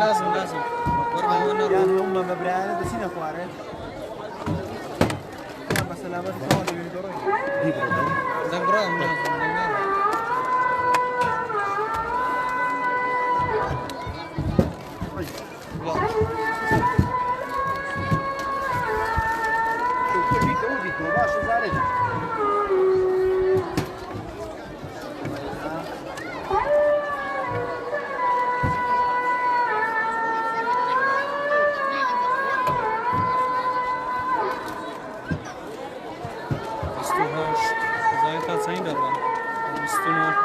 لازم لازم. هم بە برایانە دەچینە خوارێ بە سەلامەتی تەواو دەبین دەڕۆین. دەنگ لازم دەنگ. باشە زارێت. 28 زای تا چەند دەڕوە؟ 29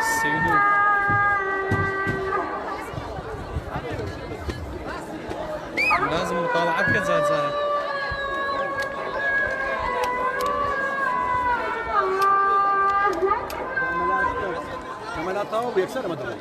32. لازم مطالعة بکە جار جارە. کەمەلا تەواو یەکسەر ئەمە دەڵێ.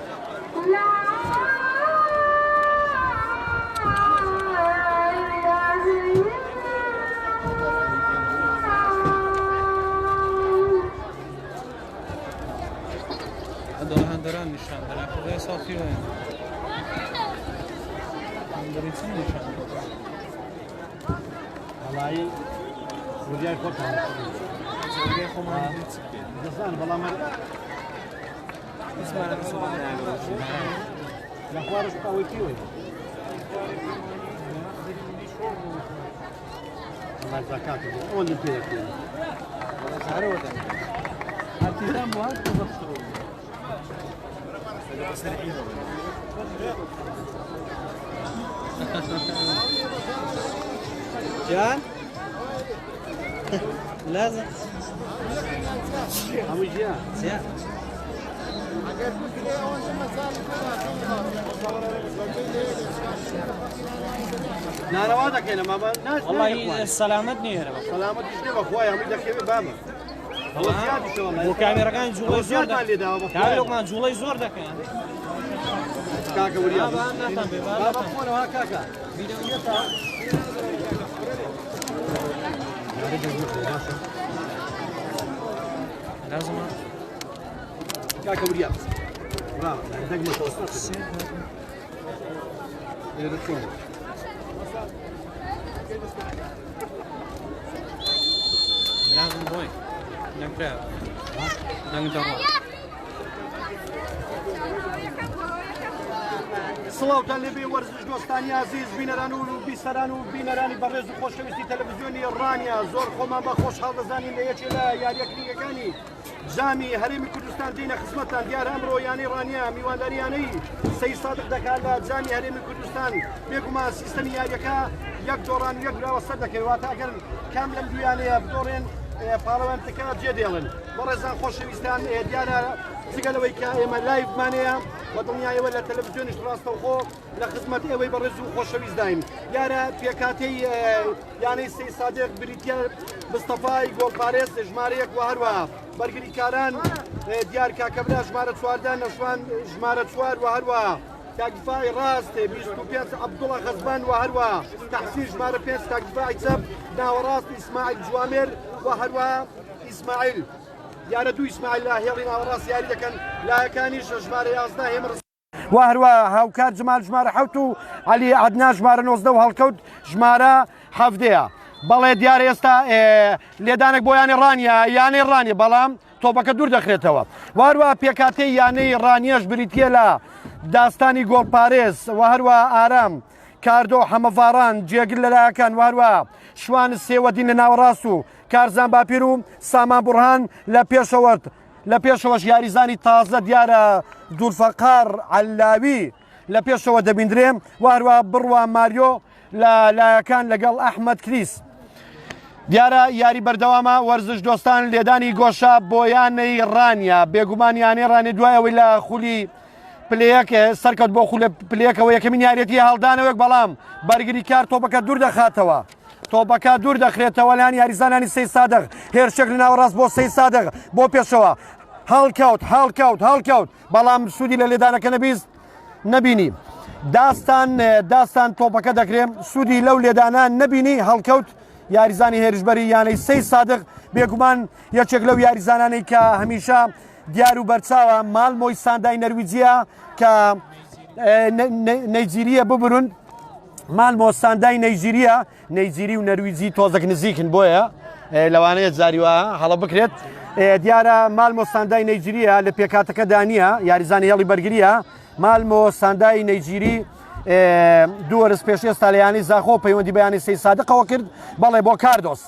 دڵ هەندەران نیشان دەنا خدای ساڵ وایە هەندەری چەند نیشان دەدەن؟ وەڵایی وریای خۆتان. خۆمان دەزان بەڵام لە خوارش ئەوەی پێوەی. وەڵای زەکاتە ئەوەندە پێ دەکەین. هەرتیزان بۆ هات جان لازم. هەمووی جیا. زیاد. نارەوا دەکەین ئەمە والله سەلامەت نییە. سەلامەتیش نییە بەخوای هەمووی دەکەوێ بامە. ئەوە زیادیشە وەڵای. بۆ کامێرەکان جوڵەی زۆر زیادمان لێداوە بەخوای. کامێرەکان جوڵەی زۆر دەکەن. کاکە وریا. با ناتان بێ، با با ناتان. بخۆنەوە ها کاکە. لازم. کاکە وریا. براوە دەنگمەکەوە. لێرە چۆن؟ لازم ڕۆی دەنگرا دەنگ دەڕۆ. سڵاوتان لێبێ وەرزش دۆستانی ئازیز، بینەران و بیسەران و بینەرانی بەڕێز و خۆشەویستی تەلەڤیزیۆنی ڕانیە. زۆر خۆمان بە خۆشحاڵ دەزانین لە یەکێ لە یاریە گرنگەکانی جامی هەرێمی کوردستان دێنە خزمەتتان. دیارە ئەمڕۆ یانەی ڕانیە میوانداری یانەی سەی سادق دەکات لە جامی هەرێمی کوردستان. بێگومان سیستەمی یاریەکە یەک دۆڕان و یەک براوە سەر دەکەوێت، واتە ئەگەر کام لەم دوو یانەیە بدۆڕێن پاڵەوانەکە جێدێڵن. بەڕێزان خۆشەویستان، دیارە جگە لەوەی کە ئێمە live مانەیە بە دڵنیایەوە لە تەلەڤیزیۆنیش ڕاستەوخۆ لە خزمەت ئێوەی بەڕێز و خۆشەویستداین. دیارە پێکاتەی یانەی سەی سادق بریتە مستەفای گۆڵپارێز ژمارە 1 و هەروەها بەرگریکاران دیار کاکەبرا ژمارە 14، نەشوان ژمارە 4 و هەروەها تاکدفاعی ڕاست 25 عەبدوڵڵا غەزبان و هەروەها تەحسین ژمارە 5، تاکدفاعی چەپ ناوەڕاست ئیسماعیل جوامێر و هەروەها ئیسماعیل. دیارە دوو ئیسماعیل لە هێڵی ناوەڕاست یاری دەکەن، لایەکانیش ژمارە 11 هێمر و هەروە هاوکار جمال ژمارە 7 و عەلی عەدنان ژمارە 19 و هەڵکەوت ژمارە 17. بەڵێ دیارە ئێستا لێدانێک بۆ یانەی ڕانیە، یانەی ڕانیە، بەڵام تۆپەکە دوور دەخرێتەوە. واروە پێکاتەی یانەی ڕانیەش بریتیە لە داستانی گۆڵپارێز و هەروە ئارام کاردۆ حەمەڤاران جێگر لە لایەکان، واروە شوان سێوەدین لە ناوەڕاست و کارزان باپیر و سامان بورهان لە پێشەوە. لە پێشەوەش یاریزانی تازە دیارە دوورفەقار عەلاوی لە پێشەوە دەبیندرێ و هەروە بڕوا ماریۆ لە لایەکان لەگەڵ ئەحمەد کریس. دیارە یاری بەردەوامە وەرزش دۆستان. لێدانی گۆشە بۆ یانەی ڕانیە. بێگومان یانەی ڕانیە دوای ئەوەی لە خولی پلەیەک سەرکەوت بۆ خولە پلەیەکەوە یەکەمین یاریەتی هەڵدانەوەک، بەڵام بەرگریکار تۆپەکە دوور دەخاتەوە، تۆپەکە دوور دەخرێتەوە لەیان یاریزانانی سەی سادق. هێرشێک لە ناوەڕاست بۆ سەی سادق بۆ پێشەوە، هەڵکەوت هەڵکەوت هەڵکەوت، بەڵام سوودی لە لێدانەکە نەبیست نەبینی. داستان داستان تۆپەکە دەکرێن، سوودی لەو لێدانە نەبینی هەڵکەوت یاریزانی هێرشبەری یانەی سەی سادق. بێگومان یەکێک لەو یاریزانانەی کە هەمیشە دیار و بەرچاوە مالمۆی ساندای نەرویجیە کە نەیجیریە ببرون مالمۆ ساندای نەیجیریە نەیجیری و نەرویجی تۆزەک نزیکن بۆیە لەوانەیە جاری وا هەڵە بکرێت دیارە مالمۆ ساندای نەیجیریە لە پێکاتەکەدا نییە یاریزانی هێڵی بەرگریە مالمۆ ساندای نەیجیری دوو وەرز پێش ئێستا لە یانەی زاخۆ پەیوەندی بە یانەی سەی سادقەوە کرد بەڵێ بۆ کاردۆس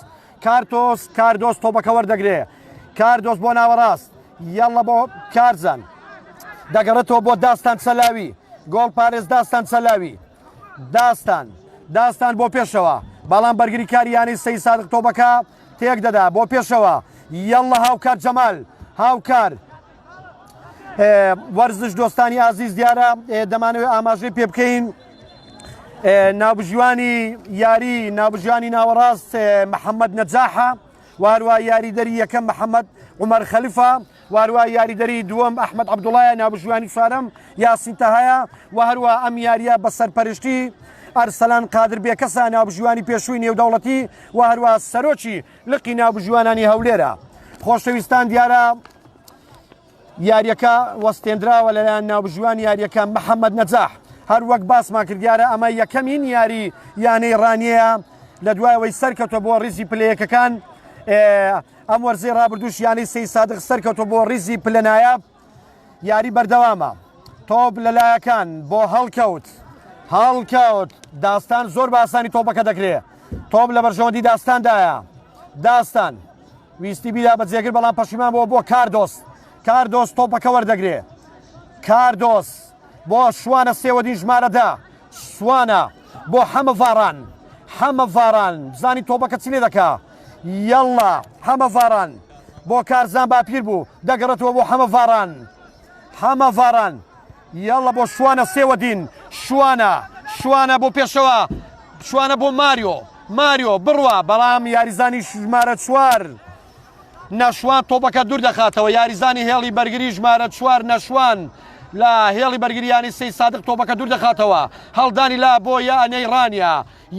کارتۆس کاردۆس تۆپەکە وەردەگرێ کاردۆس بۆ ناوەڕاست یاڵە بۆ کارزان دەگەڕێتەوە بۆ داستان سەلاوی گۆڵ پارێز داستان سەلاوی داستان داستان بۆ پێشەوە بەڵام بەرگری کاری یانەی سەی سادق تۆپەکە تێک دەدا بۆ پێشەوە یاڵە هاوکار جەمال هاوکار وەرزش دۆستانی ئازیز دیارە دەمانەوێت ئاماژەی پێ بکەین ناوبژیوانی یاری ناوبژیوانی ناوەڕاست محەممەد نەجاحە واروە یاریدەری یەکەم محەممەد عمر خەلیفە واروە یاریدەری دووەم ئەحمد عەبدوڵایە ناوبژیوانی چوارەم یاسین تەهایە و هەروە ئەم یاریە بە سەرپەرشتی ئەرسەلان قادر بێکەسە ناوبژیوانی پێشووی نێودەوڵەتی و هەروە سەرۆکی لقی ناوبژیوانانی هەولێرە خۆشەویستان دیارە یاریەکە وەستێنراوە لەلایەن ناوبژیوانی یاریەکە محەممەد نەجاح هەر وەک باسمان کرد دیارە ئەمە یەکەمین یاری یانەی ڕانیەیە لە دوایەوەی سەرکەوتە بۆ ڕیزی پلەیەکەکان ئەم وەرزی ڕابردووش یانەی سەی سادق سەرکەوتە بۆ ڕیزی پلە نایاب یاری بەردەوامە تۆپ لە لایەکان بۆ هەڵکەوت هەڵکەوت داستان زۆر باسانی تۆپەکە دەکرێت تۆپ لە بەرژەوەندی داستاندایە داستان ویستی بیدا بە جێگر بەڵام پەشیمان بۆ بۆ کاردۆس کاردۆس تۆپەکە وەردەگرێ کاردۆس بۆ شوانە سێوەدین ژمارەدا سوانە بۆ حەمە ڤاران حەمە ڤاران بزانی تۆپەکە چی لێ دەکا یەڵا حەمە ڤاران بۆ کارزان باپیر بوو دەگەڕێتەوە بۆ حەمە ڤاران حەمە ڤاران یاڵە بۆ شوانە سێوەدین شوانە شوانە بۆ پێشەوە شوانە بۆ ماریۆ ماریۆ بڕوا بەڵام یاریزانی ژمارە چوار نەشوان تۆپەکە دوور دەخاتەوە یاریزانی هێڵی بەرگری ژمارە چوار نەشوان لە هێڵی بەرگریانی سەی سادق تۆپەکە دوور دەخاتەوە هەڵدانی لا بۆ یانەی ڕانیە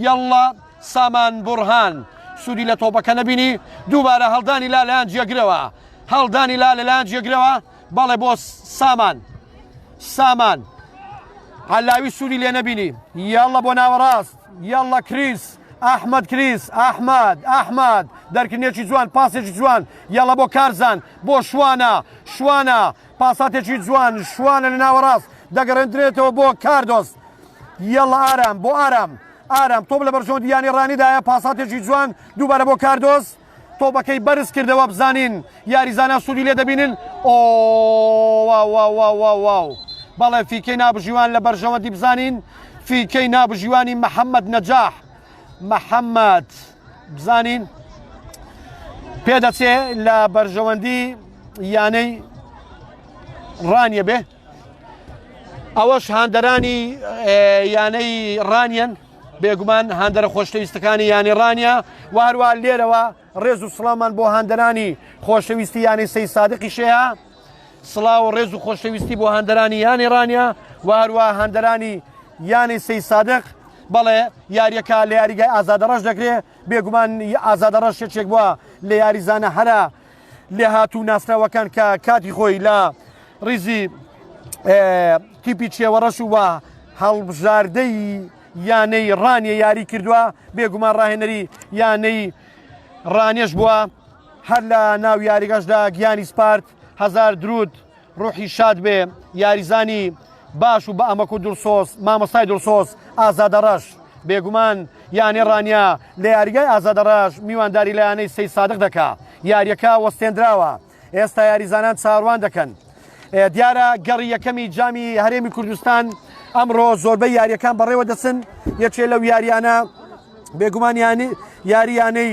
یەڵڵا سامان بوڕهان سوودی لە تۆپەکە نەبینی دووبارە هەڵدانی لا لەلایەن جێگرەوە هەڵدانی لا لەلایەن جێگرەوە بەڵێ بۆ سامان سامان عەلاوی سوودی لێ نەبینی یاڵە بۆ ناوەڕاست یاڵە کریس ئەحمد کریس ئەحمد ئەحمد دەرکردنێکی جوان پاسێکی جوان یاڵە بۆ کارزان بۆ شوانە شوانە پاساتێکی جوان شوانە لە ناوەڕاست دەگەڕێندرێتەوە بۆ کاردۆس یەڵا ئارام بۆ ئارام ئارام تۆپ لە بەرژەوەندی یانەی ڕانیدایە پاساتێکی جوان دووبارە بۆ کاردۆس تۆپەکەی بەرز کردەوە بزانین یاریزانان سوودی لێ دەبینن ئۆ واو واو واو واو واو بەڵێ فیکەی نابژیوان لە بەرژەوەندی بزانین فیکەی نابژیوانی محەممەد نەجاح محەممەد بزانین پێدەچێ لە بەرژەوەندی یانەی ڕانیە بێ ئەوەش هاندەرانی یانەی ڕانیەن بێگومان هاندەرە خۆشەویستەکانی یانی ڕانیە و هەروە لێرەوە ڕێز و سڵامان بۆ هاندەرانی خۆشەویستی یانەی سەی سادقی شەیە سڵاو و ڕێز و خۆشەویستی بۆ هاندەرانی یانی ڕانیە و هەروە هاندەرانی یانەی سەی سادق بەڵێ یاریەکە لە یاریگای ئازادەڕەش دەکرێ بێگومان ئازادەڕەش یەکێک بووە لە یاریزانە هەرە لێهاتوو ناسراوەکان کە کاتی خۆی لە ڕیزی تیپی چێوەڕەش و هەڵبژاردەی یانەی ڕانیە یاری کردووە بێگومان ڕاهێنەری یانەی ڕانێش بووە هەر لە ناو یاریگەشدا گیانی سپارت هزار درود ڕوحی شاد بێ یاریزانی باش و بە ئەمەک و دڵسۆز مامۆستای دڵسۆز ئازادەڕەش بێگومان یانەی ڕانیە لە یاریگای ئازادەڕەش میوانداری لە یانەی سەی سادق دەکا یاریەکە وەستێنراوە ئێستا یاریزانان چاوەڕوان دەکەن دیارە گەڕی یەکەمی جامی هەرێمی کوردستان ئەمڕۆ زۆربەی یاریەکان بەڕێوە دەچن یەکێ لەو یاریانە بێگومان یاریانەی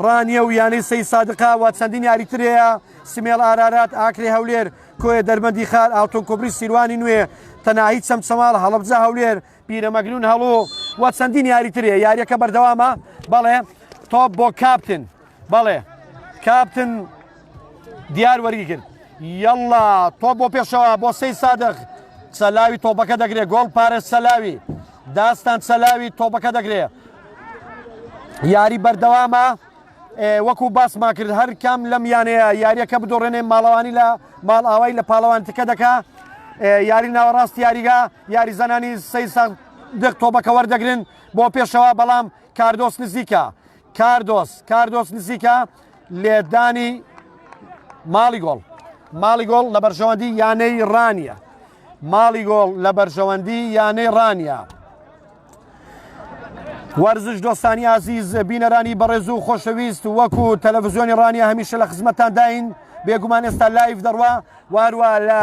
ڕانیە و یانەی سەی سادقا و چەندین یاری تر هەیە سمێڵ ئارارات، ئاکرێ هەولێر، کۆیە دەربەندی خار، ئاڵتون کۆبری سیروانی نوێ، تەناهی چەمچەماڵ، هەڵەبجە هەولێر، پیرەمەگرون هەڵۆ و چەندین یاری تر هەیە. یاریەکە بەردەوامە. بەڵێ تۆپ بۆ کاپتن. بەڵێ کاپتن دیار وەریگرت. یەڵا تۆپ بۆ پێشەوە بۆ سەی سادق. سەلاوی تۆپەکە دەگرێ گۆڵ پارێز سەلاوی. داستان سەلاوی تۆپەکە دەگرێ. یاری بەردەوامە. وەکو باسمان کرد هەر کام لەم یانەیە یاریەکە بدۆڕێنێ ماڵەوانی لە ماڵئاوای لە پاڵەوانتەکە دەکا. یاری ناوەڕاست یاریگا یاریزانانی سەی دق تۆپەکە وەردەگرن بۆ پێشەوە، بەڵام کاردۆس نزیکە، کاردۆس کاردۆس نزیکە لێدانی ماڵی گۆڵ، ماڵی گۆڵ لە بەرژەوەندی یانەی ڕانیە، ماڵی گۆڵ لە بەرژەوەندی یانەی ڕانیە. وەرزش دۆستانی ئازیز، بینەرانی بەڕێز و خۆشەویست، وەکو تەلەڤزیۆنی ڕانیە هەمیشە لە خزمەتتانداین. بێگومان ئێستا live دەڕوا واروە لە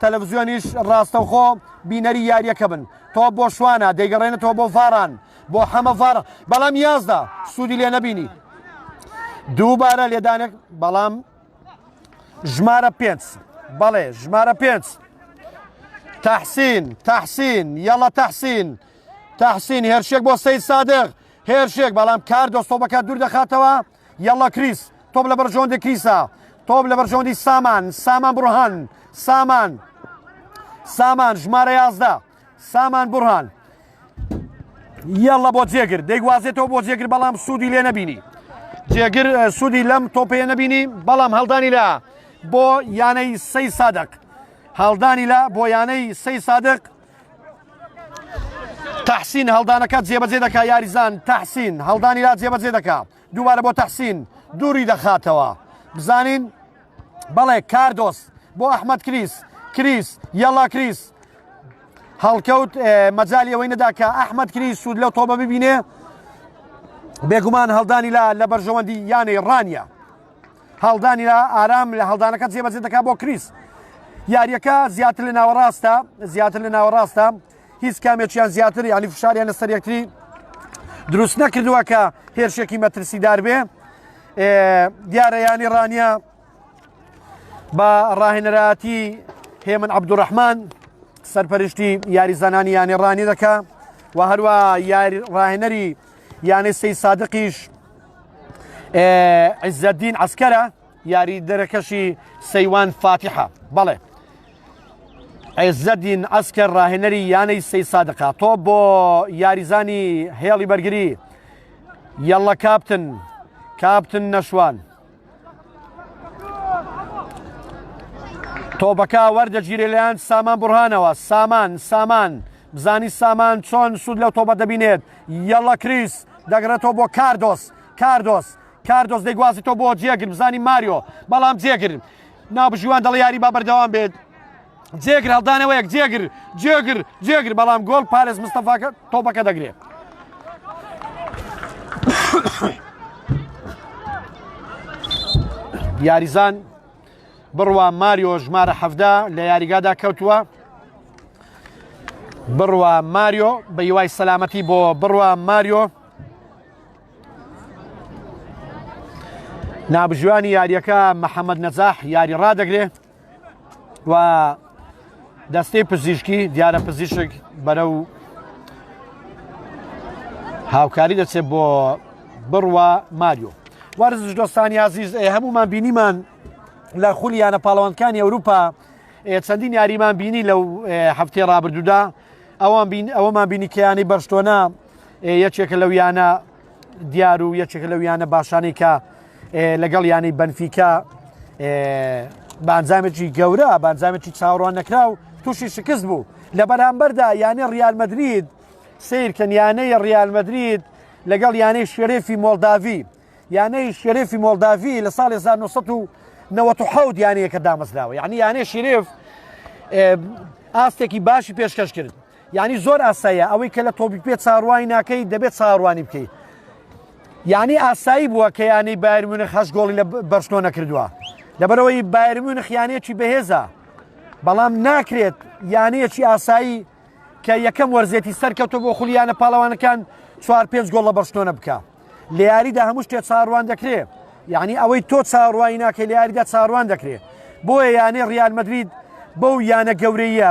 تەلەڤزیۆنیش ڕاستەوخۆ بینەری یاریەکە بن. تۆپ بۆ شوانە، دەیگەڕێنێتەوە بۆ ڤاران، بۆ حەمە ڤاران، بەڵام 11 سوودی لێ نەبینی. دووبارە لێدانێک، بەڵام ژمارە 5، بەڵێ ژمارە 5 تەحسین، تەحسین، یەڵە تەحسین، تەحسین هێرشێک بۆ سەید سادق، هێرشێک بەڵام کار دۆستۆبەکە دوور دەخاتەوە. یەڵە کریس، تۆپ لە بەرژەوەندی کریسە، تۆپ لە بەرژەوەندی سامان، سامان بڕهان، سامان، سامان ژمارە 11، سامان بڕهان، یەڵە بۆ جێگر، دەیگوازێتەوە بۆ جێگر، بەڵام سوودی لێ نەبینی. جێگر سوودی لەم تۆپەیە نەبینی، بەڵام هەڵدانی لە بۆ یانەی سەی سادق، هەڵدانی لە بۆ یانەی سەی سادق. تەحسین هەڵدانەکە جێبەجێ دەکا، یاریزان تەحسین هەڵدانی لا جێبەجێ دەکا، دووبارە بۆ تەحسین دووری دەخاتەوە. بزانین، بەڵێ کاردۆس بۆ ئەحمەد کریس، کریس، یەڵا کریس، هەڵکەوت مەجای ئەوەی نەدا کە ئەحمەد کریس سوود لەو تۆبە ببینێ. بێگومان هەڵدانی لا لە بەرژەوەندی یانەی ڕانیە. هەڵدانی لە ئارام لە هەڵدانەکە جێبەجێ دەکات بۆ کریس. یاریەکە زیاتر لە ناوەڕاستە، زیاتر لە ناوەڕاستە، هیچ کامێکیان زیاتر ینی فشاریان لەسەر یەکتری دروست نەکردووە کە هێرشێکی مەترسیدار بێ. دیارە یانی ڕانیە بە ڕاهێنەرایەتی هێمن عەبدوڕەحمان سەرپەرشتی یاریزانانی یانەی ڕانی دەکا و هەروە یاری ڕاهێنەری یانەی سەی سادقیش عزەدین عسکەرە، یاری دەرەکەشی سەیوان فاتیحە. بەڵێ عزەدین عسکەر ڕاهێنەری یانەی سەی سادقە. تۆ بۆ یاریزانی هێڵی بەرگری، یەڵە کاپتن، کاپتن نەشوان، تۆپەکە وەردەگیرێ لەیان سامان بڕهانەوە. سامان، سامان، بزانی سامان چۆن سوود لەو تۆپە دەبینێت. یەڵە کریس دەگەڕێتەوە بۆ کاردۆس، کاردۆس، کاردۆس دەیگوازێتەوە بۆ جێگر، بزانی ماریۆ، بەڵام جێگر ناوبژیوان دەڵێ یاری با بەردەوام بێت. جێگر هەڵدانەوەیەک، جێگر، جێگر، جێگر، بەڵام گۆڵ پارێز مستەفاکە تۆپەکە دەگرێت. یاریزان بڕوا ماریۆ ژمارە 17 لە یاریگادا کەوتووە. بڕوا ماریۆ، بە هیوای سەلامەتی بۆ بڕوا ماریۆ. نابژوانی یاریەکە محەممەد نەجاح یاری ڕادەگرێ و دەستەی پزیشکی، دیارە پزیشک بەرەو هاوکاری دەچێت بۆ بڕوا ماریۆ. وەرزش دۆستانی ئازیز، هەمومان بینیمان لە خولی یانە پاڵەوانکانی ئەوروپا چەندین یاریمان بینی لەو هەفتەی ڕابردوودا. ئەوان بین ئەوەمان بینی کە یانەی بەرشتۆنە یەکێکە لەو یانە دیار و یەکێکە لەو یانە باشانەی کە لەگەڵ یانەی بەنفیکا بە ئەنجامێکی گەورە، بە ئەنجامێکی چاوەڕوان نەکراو تووشی شکست بوو. لە بەرامبەردا یانەی ڕیال مەدرید، سیرکەن یانەی ڕیال مەدرید لەگەڵ یانەی شێرێفی مۆلداڤی، یانەی شێرێفی مۆلداڤی لە ساڵی 1997 یانەیەکە دامەزراوە. یعنی یانەی شێرێف ئاستێکی باشی پێشکەش کرد. یعنی زۆر ئاساییە ئەوەی کە لە تۆپی پێ چاڕوانی ناکەی دەبێت چاڕوانی بکەیت. یعنی ئاسایی بووە کە یانەی بایرن میونخ 8 گۆڵی لە بەرشلۆنە کردووە، لەبەرەوەی بایرن میونخ یانەیەکی بەهێزە، بەڵام ناکرێت یانەیەکی ئاسایی کە یەکەم وەرزێتی سەرکەوتە بۆ خولی یانە پاڵەوانەکان 4 5 گۆڵ لە بەرشلۆنە بکە. لە یاریدا هەموو شتێک چاڕوان دەکرێ، یعنی ئەوەی تۆ چاڕوانی ناکەی لە یاریدا چاڕوان دەکرێ. بۆیە یانەی ڕیال مەدرید بەو یانە گەورەیە،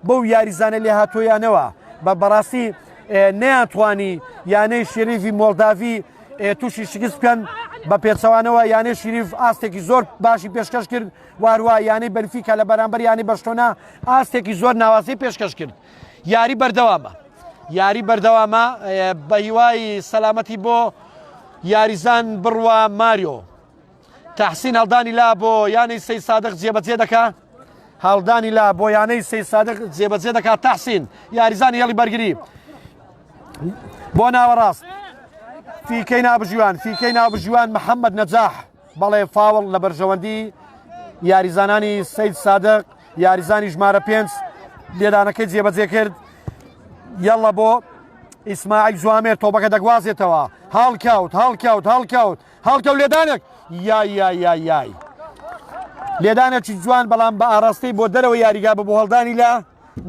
بەو یاریزانە لێهاتوویانەوە بە بەڕاستی نەیانتوانی یانەی شێریفی مۆلداڤی تووشی شکست بکەن. بە پێچەوانەوە یانەی شیریف ئاستێکی زۆر باشی پێشکەش کرد، واروە یانەی بەنفیکا لە بەرامبەر یانەی بەرشلۆنە ئاستێکی زۆر ناوازەی پێشکەش کرد. یاری بەردەوامە، یاری بەردەوامە، بە هیوای سەلامەتی بۆ یاریزان بڕوا ماریۆ. تەحسین هەڵدانی لا بۆ یانەی سەی سادق جێبەجێ دەکا. هەڵدانی لا بۆ یانەی سەی سادق جێبەجێ دەکات تەحسین یاریزانی هێڵی بەرگری بۆ ناوەڕاست فیکەی نابژیوان فیکەی ناوبژیوان محەممەد نەجاح بەڵێ فاوڵ لە بەرژەوەندی یاریزانانی سید سادق یاریزانی ژمارە پێنج لێدانەکەی جێبەجێ کرد یاڵە بۆ ئیسماعیل جوامێر تۆپەکە دەگوازێتەوە هەڵکەوت هەڵکەوت هەڵکەوت هەڵکەوت لێدانێک یای یای یای یای لێدانێکی جوان بەڵام بە ئاراستەی بۆ دەرەوە یاریگا بە بۆ هەڵدانی لە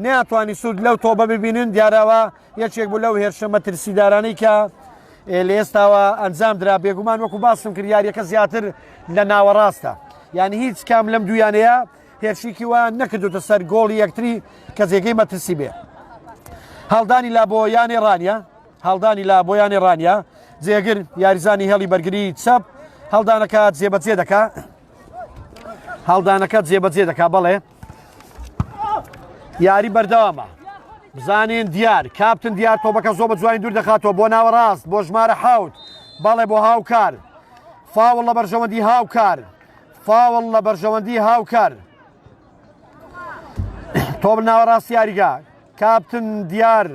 نیاتوانی سوود لەو تۆبە ببینن دیارەوە یەکێک بوو لەو هێرشە مەترسیدارانەی کە لە ئێستاوە ئەنجام درا بێگومان وەکو باسم کرد یاریەکە زیاتر لە ناوەڕاستە یعنی هیچ کام لەم دویانەیە هێرشێکی وایان نەکردوتە سەر گۆڵی یەکتری کە جێگەی مەترسی بێ هەڵدانی لا بۆ یانەی ڕانیە هەڵدانی لا بۆ یانەی ڕانیە جێگر یاریزانی هێڵی بەرگری چەپ هەڵدانەکە جێبەجێ دەکا هەڵدانەکە جێبەجێ دەکا بەڵێ یاری بەردەوامە بزانین دیار کاپتن دیار تۆپەکە زۆ بە جوانی دوور دەخاتەوە بۆ ناوەڕاست بۆ ژمارە حوت بەڵێ بۆ هاوکار فاوڵ لە بەرژەوەندی هاوکار فاوڵ لە بەرژەوەندی هاوکار تۆپ ناوەڕاست یاریگا کاپتن دیار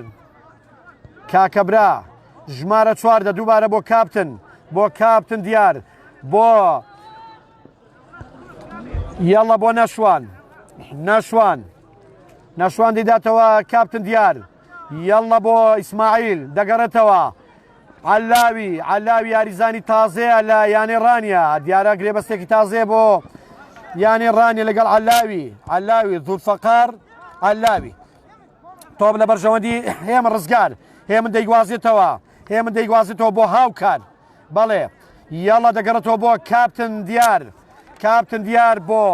کاکەبرا ژمارە چواردە دووبارە بۆ کاپتن بۆ کاپتن دیار بۆ یاڵە بۆ نەشوان نەشوان نەشوان دەیداتەوە کاپتن دیار یاڵە بۆ ئیسماعیل دەگەڕێتەوە عەلاوی عەلاوی یاریزانی تازەیە لە یانەی ڕانیە دیارە گرێبەستێکی تازەیە بۆ یانەی ڕانیە لەگەڵ عەلاوی عەلاوی زولفەقار عەلاوی تۆپ لە بەرژەوەندی هێمن ڕزگار هێمن دەیگوازێتەوە هێمن دەیگوازێتەوە بۆ هاوکار بەڵێ یاڵا دەگەڕێتەوە بۆ کاپتن دیار کاپتن دیار بۆ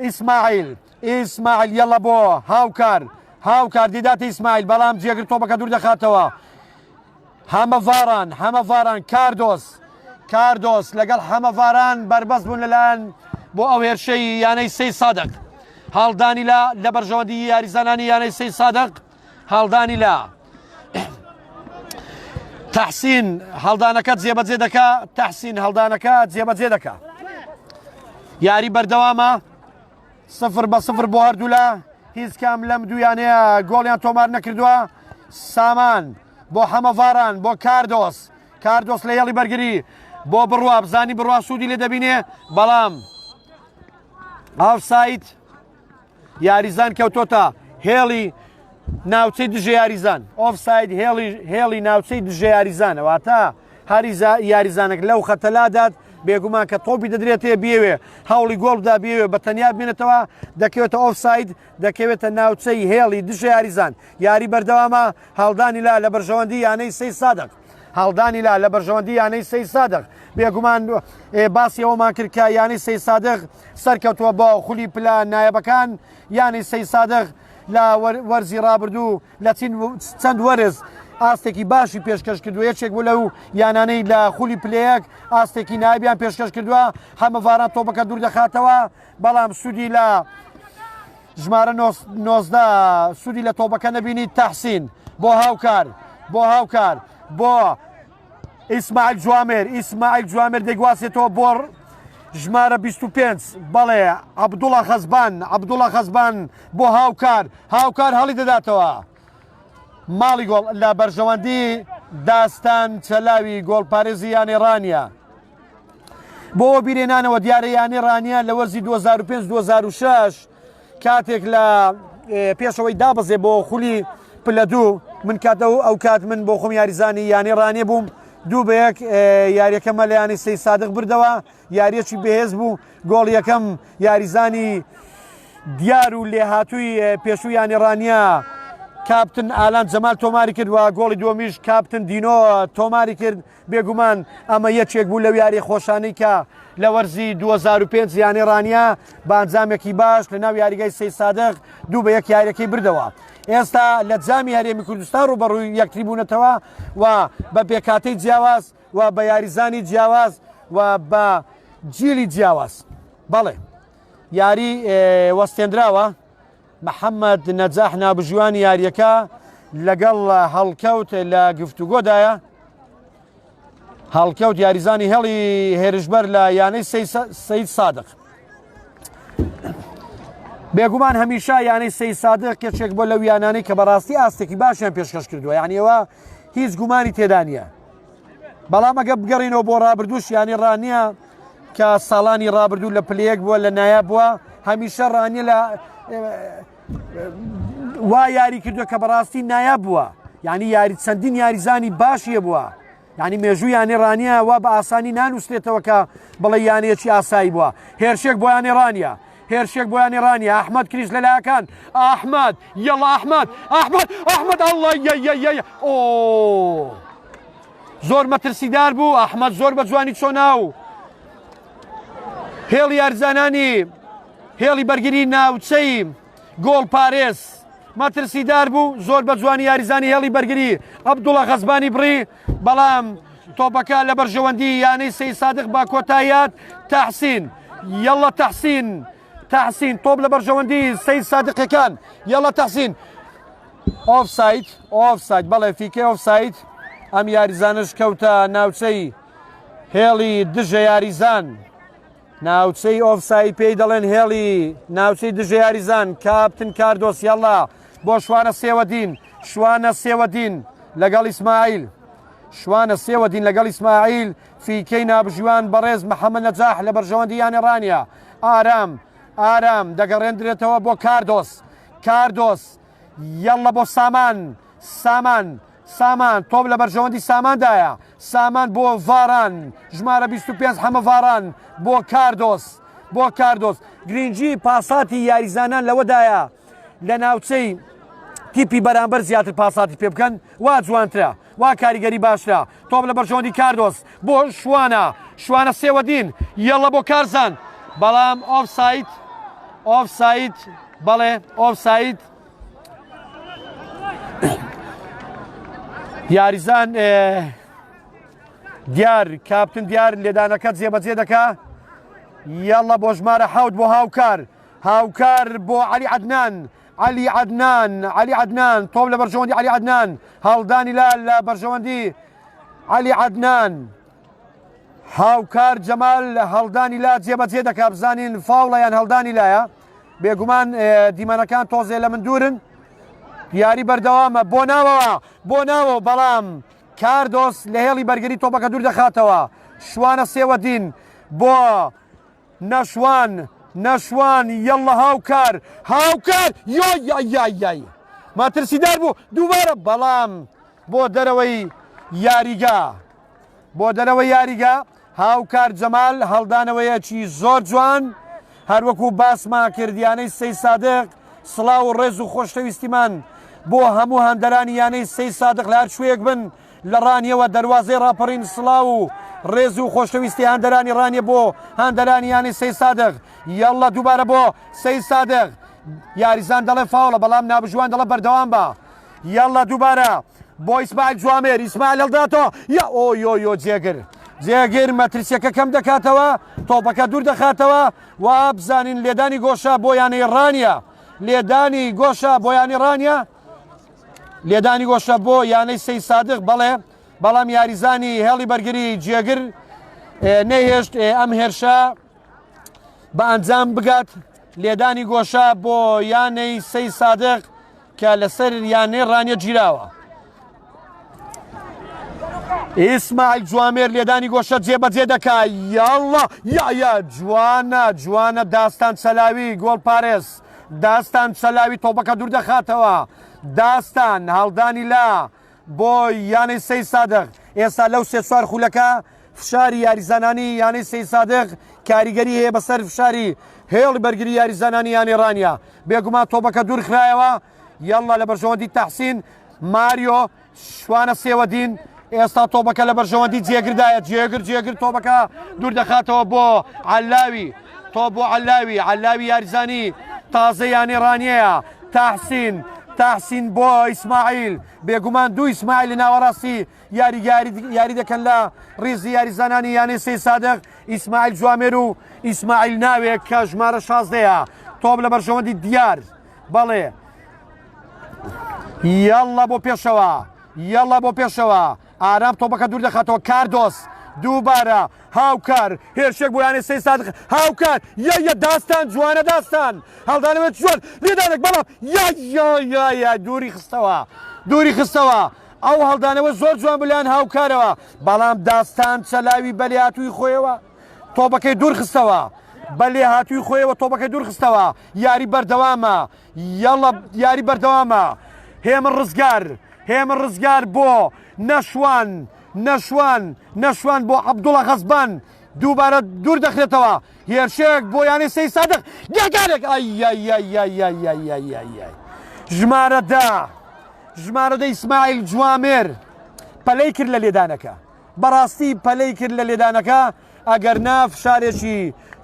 ئیسماعیل ئیسماعیل یەڵە بۆ هاوکار هاوکار دیداتە ئیسماعیل بەڵام جێگر تۆپەکە دوور دەخاتەوە هەمەڤاران هەمەڤاران کاردۆس کاردۆس لەگەڵ هەمەڤاران بەربەست بوون لەلایەن بۆ ئەو هێرشەی یانەی سەی سادق هەڵدانی لە لە بەرژەوەندی یاریزانانی یانەی سەی سادق هەڵدانی لە تەحسین هەڵدانەکە جێبەجێ دەکا تەحسین هەڵدانەکە جێبەجێ دەکا یاری بەردەوامە 0 بە 0 بۆ هەردوولا هیچ کام لەم دوویانەیە گۆڵیان تۆمار نەکردووە سامان بۆ حەمەڤاران بۆ کاردۆس کاردۆس لە هێڵی بەرگری بۆ بڕوا بزانی بڕوا سوودی لێ دەبینێ بەڵام ئاوسایت یاریزان کەوتۆتە هێڵی ناوچەی دژە یاریزان ئۆفساید هێڵی هێڵی ناوچەی دژە یاریزانە واتە هەریزا یاریزانێک لەو خەتە لادات بێگومان کە تۆپی دەدرێتێ بێوێ هەوڵی گۆڵ بدا بێوێ بە تەنیا بمێنێتەوە دەکەوێتە ئۆفساید دەکەوێتە ناوچەی هێڵی دژە یاریزان یاری بەردەوامە هەڵدانی لا لە بەرژەوەندی یانەی سەی سادق هەڵدانی لا لە بەرژەوەندی یانەی سەی سادق بێگومان باسی ئەوەمان کرد کە یانەی سەی سادق سەرکەوتووە بۆ خولی پلە نایەبەکان یانەی سەی سادق لە وەرزی ڕابردوو لە چەند وەرز ئاستێکی باشی پێشکەش کردووە یەکێک بوو لەو یانانەی لە خولی پلەیەک ئاستێکی نایبیان پێشکەش کردووە هەمەڤاران تۆپەکە دوور دەخاتەوە بەڵام سوودی لە ژمارە 19 سوودی لە تۆپەکە نەبینی تەحسین بۆ هاوکار بۆ هاوکار بۆ ئیسماعیل جوامێر ئیسماعیل جوامێر دەیگوازێتەوە بۆ ژمارە 25 بەڵێ عەبدوڵا خەزبان عەبدوڵا خەزبان بۆ هاوکار هاوکار هەڵی دەداتەوە ماڵی گۆڵ لە بەرژەوەندی داستان چەلاوی گۆڵپارێزی یانەی ڕانیە بۆ وەبیرهێنانەوە دیارە یانەی ڕانیە لە وەرزی 2005 2006 کاتێک لە پێشەوەی دابەزێ بۆ خولی پلە دوو من کاتە و ئەو کات من بۆ خۆم یاریزانی یانەی ڕانیە بووم 2-1 یاریەکەمە لە یانەی سەی سادق بردەوە یاریەکی بەهێز بوو گۆڵ یەکەم یاریزانی دیار و لێهاتووی پێشوو یانەی ڕانیە کاپتن ئالان جەمال تۆماری کرد و گۆڵی دووەمیش کاپتن دینۆ تۆماری کرد بێگومان ئەمە یەکێک بوو لەو یاری خۆشانەی کە لە وەرزی 2005 یانەی ڕانیە بە ئەنجامێکی باش لە ناو یاریگای سەی سادق 2-1 یاریەکەی بردەوە. ئێستا لە جامی هەرێمی کوردستان ڕووبەڕووی یەکتری بوونەتەوە و بە پێکهاتەی جیاواز و بە یاریزانی جیاواز و بە جیلی جیاواز. بەڵێ یاری وەستێنراوە. محەممەد نەجاح نابژیوانی یاریەکە لەگەڵ هەڵکەوت لە گفتوگۆدایە. هەڵکەوت یاریزانی هێڵی هێرشبەر لە یانەی سەید سادق. بێگومان هەمیشە یانەی سەید سادق یەکێک بۆ لەو یانانەی کە بەڕاستی ئاستێکی باشیان پێشکەش کردووە یعنی ئەوە هیچ گومانی تێدا نییە بەڵام ئەگە بگەڕینەوە بۆ ڕابردووش یانی ڕانیە کە ساڵانی ڕابردوو لە پلەیەک بووە لە نایاب بووە هەمیشە ڕانیە لە وا یاری کردووە کە بەڕاستی نایاب بووە یعنی یاری چەندین یاریزانی باشیە بووە یانی مێژوو یانەی ڕانیە وا بە ئاسانی نانووسرێتەوە کە بڵێ یانەیەکی ئاسایی بووە هێرشێک بۆ یانەی ڕانیە هێرشێک بۆ یانەی ڕانیە ئەحمەد کریش لە لاکان ئەحمەد یەڵا ئەحمەد ئەحمەد ئەحمەد ئەڵڵا یە ئۆ زۆر مەترسیدار بوو ئەحمەد زۆر بە جوانی چۆناو هێڵی یارزانانی هێڵی بەرگری ناوچەی گۆڵ پارێز مەترسیدار بوو زۆر بە جوانی یاریزانی هێڵی بەرگری عەبدوڵا غەزبانی بڕی بەڵام تۆپەکە لە بەرژەوەندی یانەی سەی سادق بە کۆتاییات تەحسین یەڵە تەحسین تەحسین تۆپ لە بەرژەوەندی سەی سادقەکان یەڵە تەحسین ئۆفساید ئۆفساید بەڵێ فیکەی ئۆفساید ئەم یاریزانش کەوتە ناوچەی هێڵی دژە یاریزان ناوچەی ئۆفساید پێی دەڵێن هێڵی ناوچەی دژە یاریزان کاپتن کاردۆس یاڵا بۆ شوانە سێوەدین شوانە سێوەدین لەگەڵ ئیسماعیل شوانە سێوەدین لەگەڵ ئیسماعیل فیکەی نابژیوان بەڕێز محەممەد نەجاح لە بەرژەوەندی یانە ڕانیە ئارام ئارام دەگەڕێندرێتەوە بۆ کاردۆس کاردۆس یەڵە بۆ سامان سامان سامان تۆپ لە بەرژەوەندی ساماندایە سامان بۆ ڤاران ژمارە 25 حەمە ڤاران بۆ کاردۆس بۆ کاردۆس گرنگی پاساتی یاریزانان لەوەدایە لە ناوچەی تیپی بەرامبەر زیاتر پاساتی پێ بکەن وا جوانترە وا کاریگەری باشترە تۆپ لە بەرژەوەندی کاردۆس بۆ شوانە شوانە سێوەدین یەڵە بۆ کارزان بەڵام ئۆفساید ئۆفساید بەڵێ ئۆفساید یاریزان دیار کاپتن دیار لێدانەکە جێبەجێ دەکا یاڵە بۆ ژمارە حوت بۆ هاوکار هاوکار بۆ علی عدنان علی عدنان علی عدنان تۆپ لە بەرژەوەندی علی عدنان هەڵدانی لا لە بەرژەوەندی علی عدنان هاوکار جەمال هەڵدانی لا جێبەجێ دەکا بزانین فاوڵە یان هەڵدانی لایە بێگومان دیمەنەکان تۆزێ لە من دوورن یاری بەردەوامە بۆ ناوەوە بۆ ناوە بەڵام کاردۆس لە هێڵی بەرگری تۆپەکە دوور دەخاتەوە شوانە سێوەدین بۆ نەشوان نەشوان یەڵە هاوکار هاوکار یۆ یای مەترسیدار بوو دووبارە بەڵام بۆ دەرەوەی یاریگا بۆ دەرەوەی یاریگا هاوکار جەمال هەڵدانەوەیەکی زۆر جوان هەروەکو باسمان کرد یانەی سەی سادق سڵاو و ڕێز و خۆشەویستیمان بۆ هەموو هەندەرانی یانەی سەی سادق لە هەر کوێیەک بن لە ڕانیەوە دەروازەی ڕاپەڕین سڵاو و ڕێز و خۆشەویستی هاندەرانی ڕانیە بۆ هاندەرانی یانەی سەی سادق یاڵڵا دووبارە بۆ سەی سادق یاریزان دەڵێ فاوڵە بەڵام نابژوان دەڵێ بەردەوام بە یاڵڵا دووبارە بۆ ئیسماعیل جوامێر ئیسماعیل هەڵداتەوە یا ئۆ یۆ یۆ جێگر جێگر مەترسیەکە کەم دەکاتەوە تۆپەکە دوور دەخاتەوە و بزانین لێدانی گۆشە بۆ یانەی ڕانیە لێدانی گۆشە بۆ یانی ڕانیە لێدانی گۆشە بۆ یانەی سەی سادق بەڵێ بەڵام یاریزانی هێڵی بەرگری جێگر نەهێشت ئەم هێرشە بە ئەنجام بگات لێدانی گۆشە بۆ یانەی سەی سادق کە لەسەر یانەی ڕانیە گیراوە. ئیسماعیل جوامێر لێدانی گۆشە جێبەجێ دەکا یاڵڵا یا یا جوانە جوانە داستان چەلاوی گۆڵ پارێز داستان چەلاوی تۆپەکە دوور دەخاتەوە داستان هەڵدانی لا بۆ یانەی سەی سادق ئێستا لەو سێ چوار خولەکە فشاری یاریزانانی یانەی سەی سادق کاریگەری هەیە بەسەر فشاری هێڵی بەرگری یاریزانانی یانەی ڕانیە بێگومان تۆپەکە دوورخرایەوە یاڵڵا لە بەرژەوەندی تەحسین ماریۆ شوانە سێوەدین ئێستا تۆپەکە لە بەرژەوەندی جێگردایە جێگر جێگر تۆپەکە دوور دەخاتەوە بۆ عەلاوی تۆ بۆ عەلاوی عەلاوی یاریزانی تازە یانەی ڕانیەیە تەحسین تەحسین بۆ ئیسماعیل بێگومان دوو ئیسماعیل لە ناوەڕاستی یاری یاری دەکەن لە ڕیزی یاریزانانی یانەی سەی سادق ئیسماعیل جوامێر و ئیسماعیل ناوێک کە ژمارە شازدەیە تۆپ لە بەرژەوەندی دیار بەڵێ یاڵڵا بۆ پێشەوە یاڵڵا بۆ پێشەوە ئارام تۆپەکە دوور دەخاتەوە کاردۆس دووبارە هاوکار هێرشێک بۆ یانەی سەی سادق هاوکار یا یا داستان جوانە داستان هەڵدانەوە جوان لێدانێک بەڵام یا یا یا یا دووری خستەوە دووری خستەوە ئەو هەڵدانەوە زۆر جوان بلیان هاوکارەوە بەڵام داستان چەلاوی بەلیاتوی خۆیەوە تۆپەکەی دوور خستەوە بە لێهاتووی خۆیەوە تۆپەکەی دوور خستەوە یاری بەردەوامە یاڵە یاری بەردەوامە هێمن ڕزگار هێمن ڕزگار بۆ نەشوان نەشوان نەشوان بۆ عەبدوڵە غەزبان دووبارە دوور دەخرێتەوە هێرشێک بۆ یانەی سەی سادق گەگارێک ئای ژمارە دە ژمارە دە ئیسماعیل جوامێر پەلەی کرد لە لێدانەکە بەڕاستی پەلەی کرد لە لێدانەکە ئەگەر نا فشارێکی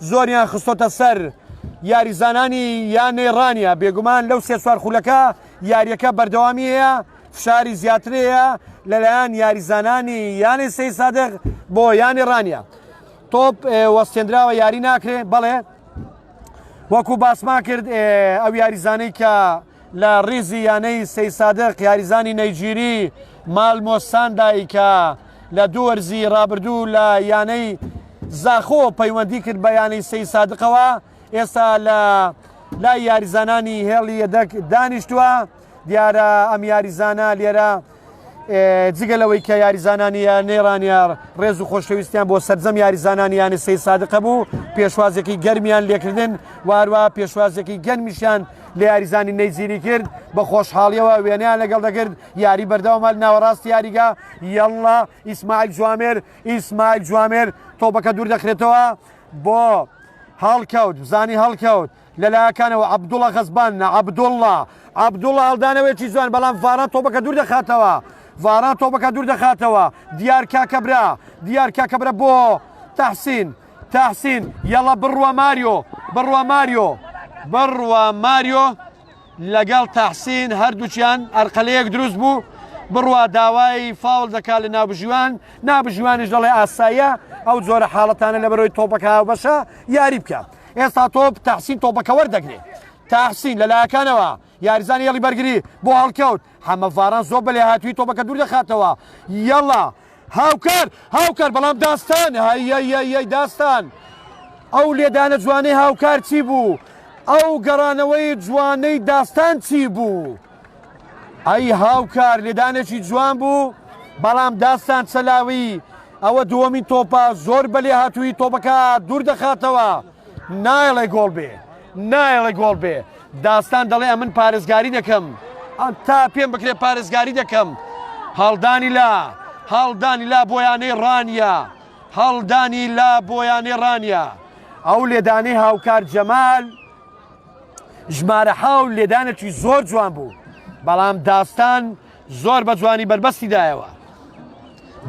زۆریان خستۆتە سەر یاریزانانی یانەی ڕانیە بێگومان لەو سێ چوار خولەکە یاریەکە بەردەوامی هەیە فشاری زیاترەیە لەلایەن یاریزانانی یانەی سەی سادق بۆ یانەی ڕانیە تۆپ وەستێنراوە یاری ناکرێ بەڵێ وەکو باسمان کرد ئەو یاریزانەی کە لە ڕیزی یانەی سەیسادق یاریزانی نەیجیری مالمۆ ساندای کە لە دوو وەرزی ڕابردوو لە یانەی زاخۆ پەیوەندی کرد بە یانەی سەیسادقەوە ئێستا لە لای یاریزانانی هێڵی یەدەک دانیشتووە دیارە ئەم یاریزانە لێرە جگە لەوەی کە یاریزانانی یانەی ڕانیە ڕێز و خۆشەویستیان بۆ سەرجەم یاریزانانی یانە سەی سادقە بوو پێشوازێکی گەرمیان لێکردن واروا پێشوازێکی گەرمیشیان لە یاریزانی نەیجیری کرد بە خۆشحاڵیەوە وێنەیان لەگەڵ دەکرد یاری بەردەوامە ناوەڕاست یاریگا یەڵا ئیسماعیل جوامێر ئیسماعیل جوامێر تۆپەکە دوور دەخرێتەوە بۆ هەڵکەوت بزانی هەڵکەوت لە لایەکانەوە عەبدوڵا غەزبان عەبدوڵا عەبدوڵا هەڵدانەوەیەکی جوان بەڵام ڤاران تۆپەکە دوور دەخاتەوە ڤاران تۆپەکە دوور دەخاتەوە دیار کاکەبرا دیار کاکەبرا بۆ تەحسین تەحسین یەڵا بڕوا ماریۆ بڕوا ماریۆ بڕوا ماریۆ لەگەڵ تەحسین هەردووکیان ئەرقەلەیەک دروست بوو بڕوا داوای فاوڵ دەکات لە ناوبژیوان نابژیوانیش دەڵێ ئاساییە ئەو جۆرە حاڵەتانە لە بەرەوەی تۆپەکە هاوبەشە یاری بکە ئێستا تۆپ تەحسین تۆپەکە وەردەگرێ تەحسین لە لایەکانەوە یاریزانی هێڵی بەرگری بۆ هەڵکەوت حەمە ڤاران زۆر بە لێهاتووی تۆپەکە دوور دەخاتەوە یەڵا هاوکار هاوکار بەڵام داستان هەیەیەی داستان ئەو لێدانە جوانەی هاوکار چی بوو ئەو گەڕانەوەی جوانەی داستان چی بوو ئەی هاوکار لێدانێکی جوان بوو بەڵام داستان چەلاوی ئەوە دووەمین تۆپە زۆر بە لێهاتوویی تۆپەکە دوور دەخاتەوە نایڵێ گۆڵ بێ نایڵێ گۆڵ بێ داستان دەڵێ ئەمن پارێزگاری دەکەم تا پێم بکرێ پارێزگاری دەکەم هەڵدانی لا هەڵدانی لا بۆ یانەی ڕانیە هەڵدانی لا بۆ یانەی ڕانیە ئەو لێدانەی هاوکار جەمال ژمارە حاو لێدانێکی زۆر جوان بوو بەڵام داستان زۆر بە جوانی بەربەستی دایەوە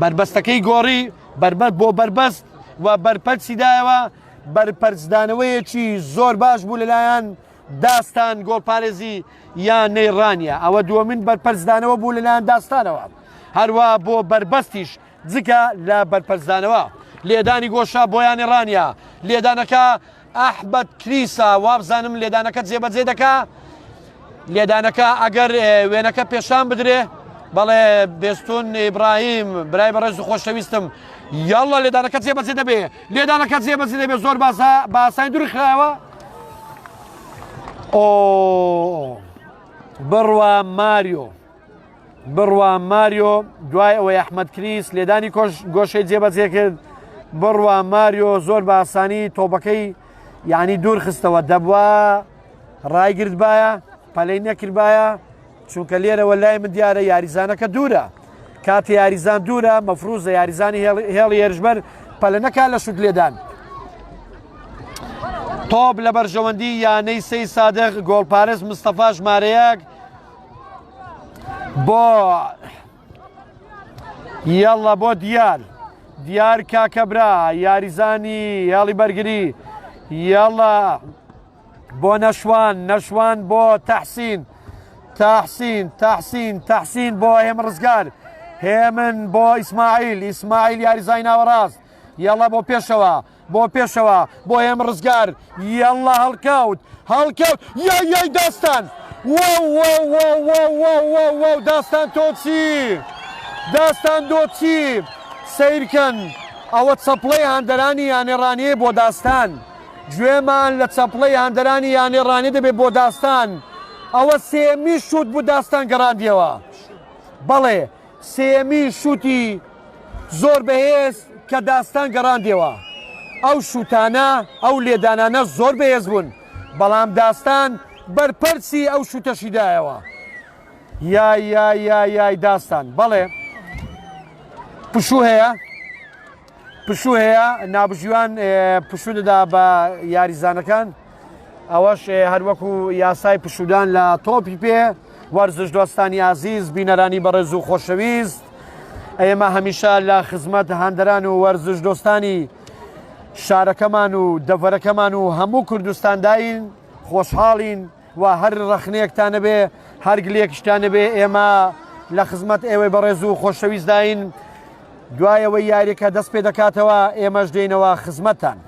بەربەستەکەی گۆڕی بەربەت بۆ بەربەست و بەرپەرچی دایەوە بەرپەرچدانەوەیەکی زۆر باش بوو لەلایەن داستان گۆڵپارێزی یانەی ڕانیە ئەوە دووەمین بەرپەرچدانەوە بوو لەلایەن داستانەوە هەروە بۆ بەربەستیش جگە لە بەرپەرچدانەوە لێدانی گۆشە بۆ یانەی ڕانیە لێدانەکە ئەحمەد کریسا وابزانم لێدانەکە جێبەجێ دەکا لێدانەکە ئەگەر وێنەکە پێشان بدرێ بەڵێ بێستون ئیبراهیم برای بەڕێز و خۆشەویستم یاڵە لێدانەکە جێبەجێ دەبێ لێدانەکە جێبەجێ دەبێ زۆر باسا باسانی دوور خراوە ئۆ بڕوا ماریۆ بڕوا ماریۆ دوای ئەوەی ئەحمەد کریس لێدانی کۆش گۆشەی جێبەجێ کرد بڕوا ماریۆ زۆر بە ئاسانی تۆپەکەی یعنی دوور خستەوە دەبوا ڕایگرتبایە پەلەی نەکردبایە چونکە لێرەوە لای من دیارە یاریزانەکە دوورە کاتی یاریزان دوورە مەفروزە یاریزانی هێڵی هێرشبەر پەلە نەکا لە شوت لێدان تۆپ لە بەرژەوەندی یانەی سەی سادق گۆڵپارێز مستەفا ژمارەیەک بۆ یاڵا بۆ دیار دیار کاکەبرا یاریزانی هێڵی بەرگری یاڵا بۆ نەشوان نەشوان بۆ تەحسین تەحسین تەحسین تەحسین بۆ هێم ڕزگار هێمن بۆ ئیسماعیل ئیسماعیل یاریزای ناوەڕاست یاڵا بۆ پێشەوە بۆ پێشەوە بۆ هێم ڕزگار یەڵڵا هەڵکەوت هەڵکەوت یای یای داستان واو واو واو واو واو واو واو داستان تۆ چی داستان دۆ چی سەیرکەن. ئەوە چەپڵەی هاندەرانی یانەی ڕانیەیە بۆ داستان. گوێمان لە چەپڵەی هاندەرانی یانەی ڕانیە دەبێت بۆ داستان. ئەوە سێیەمین شووت بوو داستان گەڕاندیەوە. بەڵێ سێیەمین شووتی زۆر بەهێز کە داستان گەڕاندیەوە. ئەو شووتانە، ئەو لێدانانە زۆر بەهێز بوون، بەڵام داستان بەرپەرچی ئەو شووتەشی دایەوە. یای یای یای یای داستان. بەڵێ پشوو هەیە، پشوو هەیە، نابژیوان پشوو دەدا بە یاریزانەکان. ئەوەش هەروەکو یاسای پشوودان لە تۆپی پێ. وەرزش دۆستانی ئازیز، بینەرانی بەڕێز و خۆشەویست، ئێمە هەمیشە لە خزمەت هاندەران و وەرزش دۆستانی شارەکەمان و دەڤەرەکەمان و هەموو کوردستانداین. خۆشحاڵین و هەر ڕەخنەیەکتان نەبێ، هەر گلەیەکیشتان نەبێ، ئێمە لە خزمەت ئێوەی بەڕێز و خۆشەویستداین. دوای ئەوەی یاریەکە دەست پێ دەکاتەوە ئێمەش دێینەوە خزمەتتان.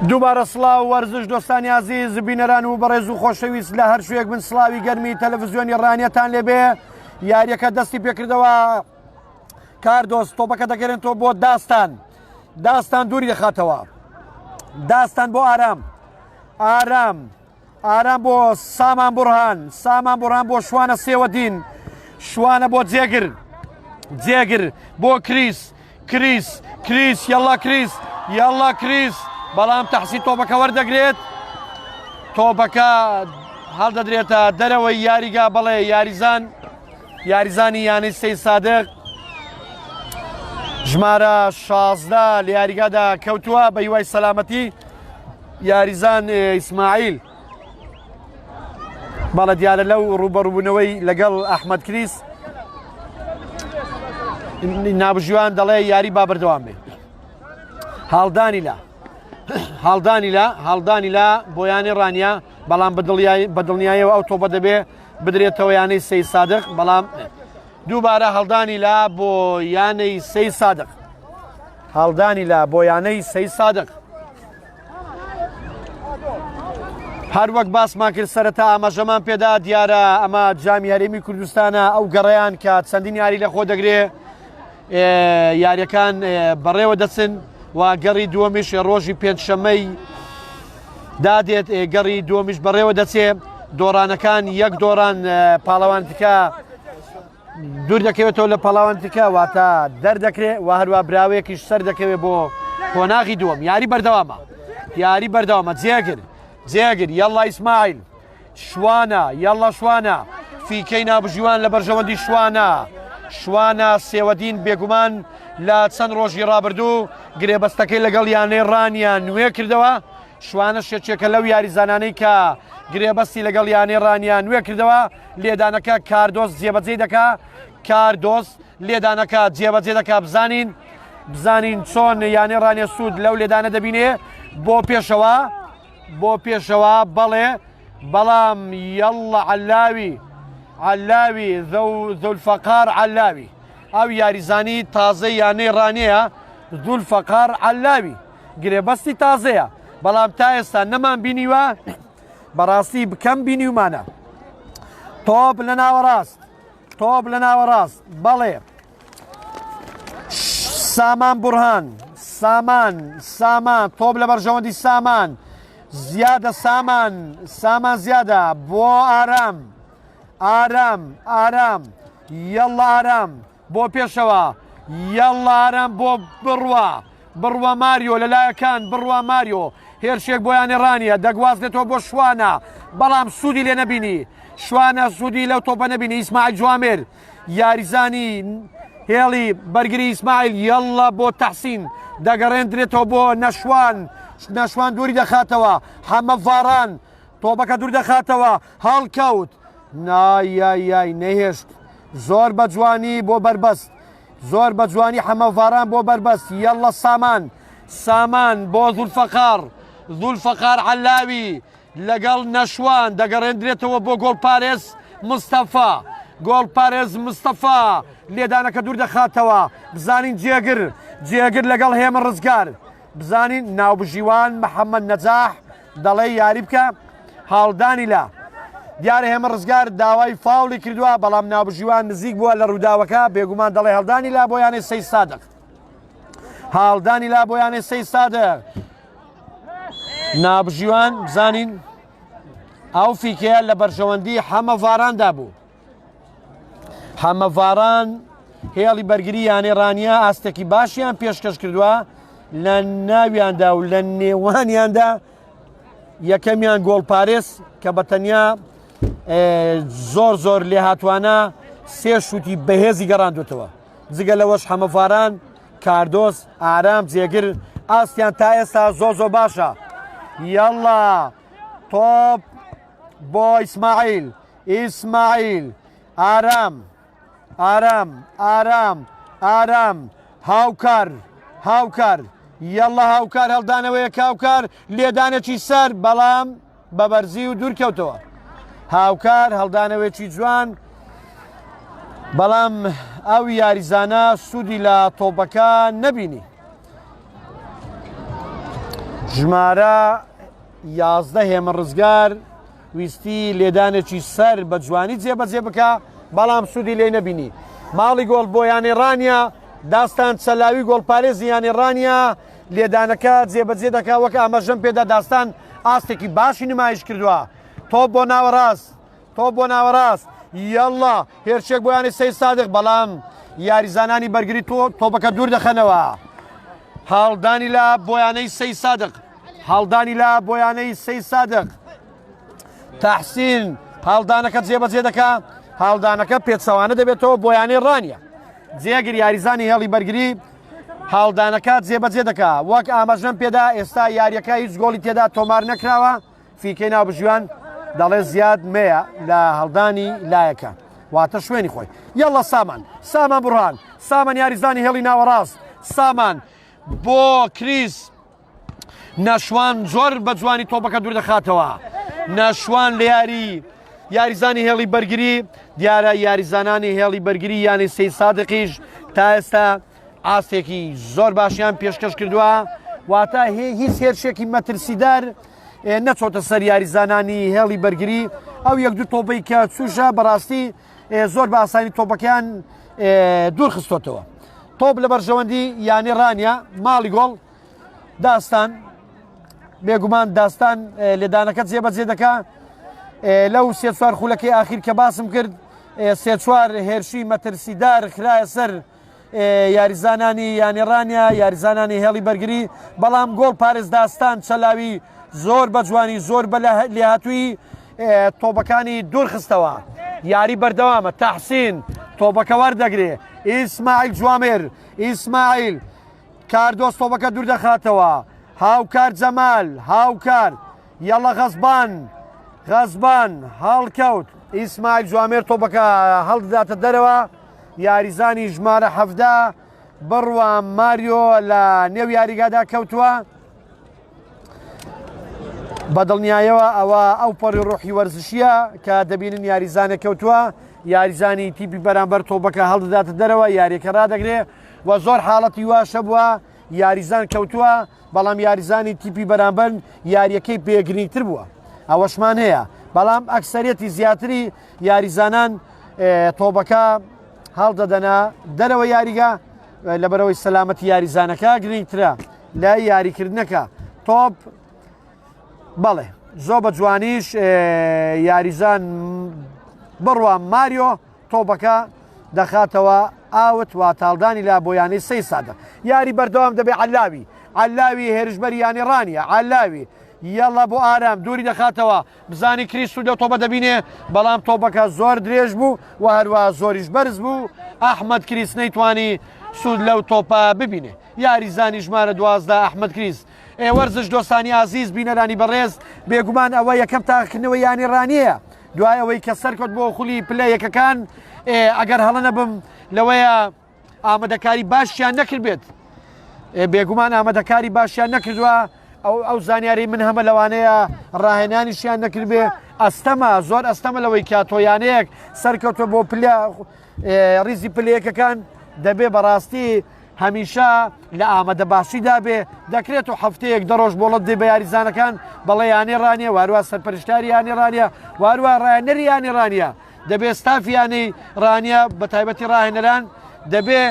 دووبارە سڵاو وەرزش دۆستانی ئازیز، بینەران و بەڕێز و خۆشەویست لە هەر شوێک بن، سڵاوی گەرمی تەلەڤزیۆنی ڕانیەتان لێبێ. یاریەکە دەستی پێکردەوە، کاردۆس تۆپەکە دەگەرێنەوە بۆ داستان، داستان دووری دەخاتەوە، داستان بۆ ئارام، ئارام ئارام بۆ سامان بورهان، سامان بورهان بۆ شوانە سێوەدین، شوانە بۆ جێگر، جێگر بۆ کریس، کریس کریس یاڵا کریس، یاڵا کریس، بەڵام تەحسی تۆپەکە وەردەگرێت، تۆپەکە هەڵدەدرێتە دەرەوەی یاریگا. بەڵێ یاریزان یاریزانی یانەی سەی سادق ژمارە 16 لە یاریگادا کەوتووە، بە هیوای سەلامەتی یاریزان ئیسماعیل. بەڵە دیارە لەو ڕوبەڕوبوونەوەی لەگەڵ ئەحمەد کریس نابژیوان دەڵێ یاری با بەردەوام بێ. هاڵدانی لە هاڵدانی لە هاڵدانی لە بۆیانی ڕانیە، بەڵام بە دڵنیایەوە ئەو تۆپە دەبێ بدرێتەوە یانەی سەی سادق، بەڵام دووبارە هەڵدانی لا بۆ یانەی سەی سادق، هەڵدانی لا بۆ یانەی سەی سادق. هەر وەک باسمان کرد سەرەتا ئاماژەمان پێدا، دیارە ئەمە جامی هەرێمی کوردستانە، ئەو گەڕیان کە چەندین یاری لەخۆ دەگرێ، یاریەکان بەڕێوە دەچن و گەڕی دووەمیش ڕۆژی پێنجشەممەی دادێت، گەڕی دووەمیش بەڕێوە دەچێ. دۆڕانەکان یەک دۆڕان پاڵەوانتیکە دوور دەکەوێتەوە لە پاڵەوانتیکە، واتە دەردەکرێ و هەروە براوەیەکیش سەر دەکەوێت بۆ قۆناغی دووەم. یاری بەردەوامە، یاری بەردەوامە. جێگر جێگر یاڵا ئیسماعیل، شوانە یاڵا شوانە، فیکەی نابژیوان لە بەرژەوەندی شوانە، شوانە سێوەدین بێگومان لە چەند ڕۆژی ڕابردوو گرێبەستەکەی لەگەڵ یانەی ڕانیە نوێ کردەوە. شوانە شێچێکە لەو یاریزانانەی کە گرێبەستی لەگەڵ یانەی ڕانیە نوێ کردەوە. لێدانەکە کاردۆس جێبەجێ دەکا، کاردۆس لێدانەکە جێبەجێ دەکا، بزانین بزانین چۆن یانەی ڕانیە سوود لەو لێدانە دەبینێ بۆ پێشەوە بۆ پێشەوە بەڵێ بەڵام یەڵڵە عەلاوی عەلاوی زولفەقار عەلاوی ئەو یاریزانی تازەی یانەی ڕانیە زولفەقار عەلاوی گرێبەستی تازەیە بەڵام تا ئێستا نەمان بینیوە بەڕاستی بکەم بینیومانە تۆپ لە ناوەڕاست تۆپ لە ناوەڕاست بەڵێ سامان بورهان سامان سامان تۆپ لە بەرژەوەندی سامان زیادە سامان سامان زیادە بۆ ئارام ئارام ئارام یەڵا ئارام بۆ پێشەوە یەڵا ئارام بۆ بڕوا بڕوا ماریۆ لە لایەکان بڕوا ماریۆ هێرشێک بۆ یانەی ڕانیە دەگوازرێتەوە بۆ شوانە بەڵام سوودی لێ نەبینی شوانە سوودی لەو تۆپە نەبینی ئیسماعیل جوامێر یاریزانی هێڵی بەرگری ئیسماعیل یەڵڵا بۆ تەحسین دەگەڕێندرێتەوە بۆ نەشوان نەشوان دووری دەخاتەوە حەمە ڤاران تۆپەکە دوور دەخاتەوە هەڵکەوت نایایای نەهێشت زۆر بە جوانی بۆ بەربەست زۆر بە جوانی حەمە ڤاران بۆ بەربەست یەڵڵە سامان سامان بۆ زولفەقار زولفەقار عەلاوی لەگەڵ نەشوان دەگەڕێندرێتەوە بۆ گۆڵپارێز مستەفا گۆڵپارێز مستەفا لێدانەکە دوور دەخاتەوە بزانین جێگر جێگر لەگەڵ هێمە ڕزگار بزانین ناوبژیوان محەممەد نەجاح دەڵێ یاری بکە هاڵدانی لە دیارە هێمە ڕزگار داوای فاوڵی کردووە بەڵام ناوبژیوان نزیک بووە لە ڕووداوەکە بێگومان دەڵێ هەڵدانی لا بۆ یانەی سەی سادق هاڵدانی لا بۆ یانەی سەی سادق نابژیوان بزانین ئەو فیکەیە لە بەرژەوەندی حەمە ڤاراندا بوو حەمە ڤاران هێڵی بەرگری یانەی ڕانیە ئاستێکی باشیان پێشکەش کردووە لە ناویاندا و لە نێوانیاندا یەکەمیان گۆڵپارێز کە بە تەنیا زۆر زۆر لێهاتوانە سێ شووتی بەهێزی گەڕاندوتەوە جگە لەوەش حەمەڤاران کاردۆس ئارام جێگر ئاستیان تا ئێستا زۆ زۆ باشە یاڵا تۆپ بۆ ئیسماعیل ئیسماعیل ئارام ئارام ئارام ئارام هاوکار هاوکار یەڵە هاوکار هەڵدانەوەیە هاوکار لێدانێکی سەر بەڵام بە بەرزی و دوورکەوتەوە هاوکار هەڵدانەوەیەکی جوان بەڵام ئەو یاریزانە سوودی لە تۆپەکە نەبینی ژمارە 11 هێمە ڕزگار ویستی لێدانێکی سەر بە جوانی جێبەجێ بکا، بەڵام سوودی لێ نەبینی. ماڵی گۆڵ بۆ یانەی ڕانیە، داستان چەلاوی گۆڵپارێزی یانەی ڕانیە لێدانەکە جێبەجێ دەکا، وەک ئاماژەم پێدا داستان ئاستێکی باشی نمایش کردووە. تۆپ بۆ ناوەڕاست، تۆپ بۆ ناوەڕاست، یەڵڵا هێرشێک بۆ یانەی سەید سادق، بەڵام یاریزانانی بەرگری تۆ تۆپەکە دوور دەخەنەوە. هەڵدانی لە بۆ یانەی سەید سادق. هەڵدانی لا بۆ یانەی سەی سادق تەحسین هەڵدانەکە جێبەجێ دەکا هەڵدانەکە پێچەوانە دەبێتەوە بۆ یانەی ڕانیە جێگر یاریزانی هێڵی بەرگری هەڵدانەکە جێبەجێ دەکا وەک ئاماژەم پێدا ئێستا یاریەکە هیچ گۆڵی تێدا تۆمار نەکراوە فیکەی ناوبژیوان دەڵێ زیاد مەیە لە هەڵدانی لایەکە واتە شوێنی خۆی یاڵە سامان سامان بڕان سامان یاریزانی هێڵی ناوەڕاست سامان بۆ کریس نەشوان زۆر بە جوانی تۆپەکە دوور دەخاتەوە نەشوان لە یاری یاریزانی هێڵی بەرگری دیارە یاریزانانی هێڵی بەرگری یانی سەی سادقیش تا ئێستا ئاستێکی زۆر باشیان پێشکەش کردووە واتە هیچ هێرشێکی مەترسیدار نەچۆتە سەر یاریزانانی هێڵی بەرگری ئەو یەک دوو تۆپەی کە چوشە بەڕاستی زۆر بە ئاسانی تۆپەکەیان دوور خستۆتەوە تۆپ لە بەرژەوەندی یانی ڕانیە ماڵی گۆڵ داستان بێگومان داستان لێدانەکە جێبەجێ دەکا لەو سێ چوار خولەکەی ئاخیر کە باسم کرد سێ چوار هێرشی مەترسیدار خرایە سەر یاریزانانی یانێڕانیا یاریزانانی هێڵی بەرگری بەڵام گۆڵ پارێز داستان چەلاوی زۆر بە جوانی زۆر بە لێهاتووی تۆپەکانی دوورخستەوە یاری بەردەوامە تەحسین تۆپەکە وەردەگرێ ئیسماعیل جوامێر ئیسماعیل کاردۆس تۆپەکە دوور دەخاتەوە هاوکار جەمال هاوکار یەڵە غەزبان غەزبان هەڵکەوت ئیسماعیل جوامێر تۆپەکە هەڵدەداتە دەرەوە یاریزانی ژمارە 17. بڕوا ماریۆ لە نێو یاریگادا کەوتووە. بە دڵنیایەوە ئەوە ئەو پەڕی ڕۆحی وەرزشیە کە دەبینن یاریزانە کەوتووە یاریزانی تیپی بەرامبەر تۆپەکە هەڵدەداتە دەرەوە یاریەکە ڕادەگرێ و زۆر حاڵەتی واشە بووە یاریزان کەوتووە بەڵام یاریزانی تیپی بەرامبەر یاریەکەی پێگرنگتر بووە ئەوەشمان هەیە بەڵام ئەکسەرەتی زیاتری یاریزانان تۆپەکە هەڵدەدەنە دەرەوە یاریگا لەبەرەوەی سەلامەتی یاریزانەکە گرنگترە لە یاریکردنەکە تۆپ بەڵێ زۆ بە جوانیش یاریزان بڕوا ماریۆ تۆپەکە دەخاتەوە ئاوت وا تاڵدانی لا بۆ یانەی سەی سادە یاری بەردەوام دەبێ علاوی علاوی هێرشبەری یانی ڕانیە علاوی یەڵا بۆ ئارام دووری دەخاتەوە بزانی کریس سوود لەو تۆپە دەبینێ بەڵام تۆپەکە زۆر درێژ بوو و هەروە زۆریش بەرز بوو ئەحمد کریس نەیتوانی سوود لەو تۆپە ببینێ یاریزانی ژمارە 12 ئەحمد کریس ئێ وەرزش دۆستانی ئازیز بینەرانی بەڕێز بێگومان ئەوە یەکەم تاقیکردنەوە یانی ڕانیە دوای ئەوەی کە سەرکەوت بۆ خولی پلە یەکەکان ئەگەر هەڵە نەبم لەوەیە ئامادەکاری باشیان نەکردبێت بێگومان ئامادەکاری باشیان نەکردووە ئەو ئەو زانیاری من هەمە لەوانەیە ڕاهێنانیشیان نەکردبێ ئەستەمە زۆر ئەستەمە لەوەی کە تۆیانەیەک سەرکەوتوە بۆ پلە ریزی پلەیەکەکان دەبێ بەڕاستی هەمیشە لە ئامادە باشیدا بێ دەکرێت و هەفتەیەک دە ڕۆژ بۆڵت دێ بە یاریزانەکان بەڵێ یانەی ڕانیە واروە سەرپەرشتاری یانەی ڕانیە واروە ڕایەنەری یانەی ڕانیە دەبێ ستافی یانەی ڕانیە بە تایبەتی ڕاهێنەران دەبێ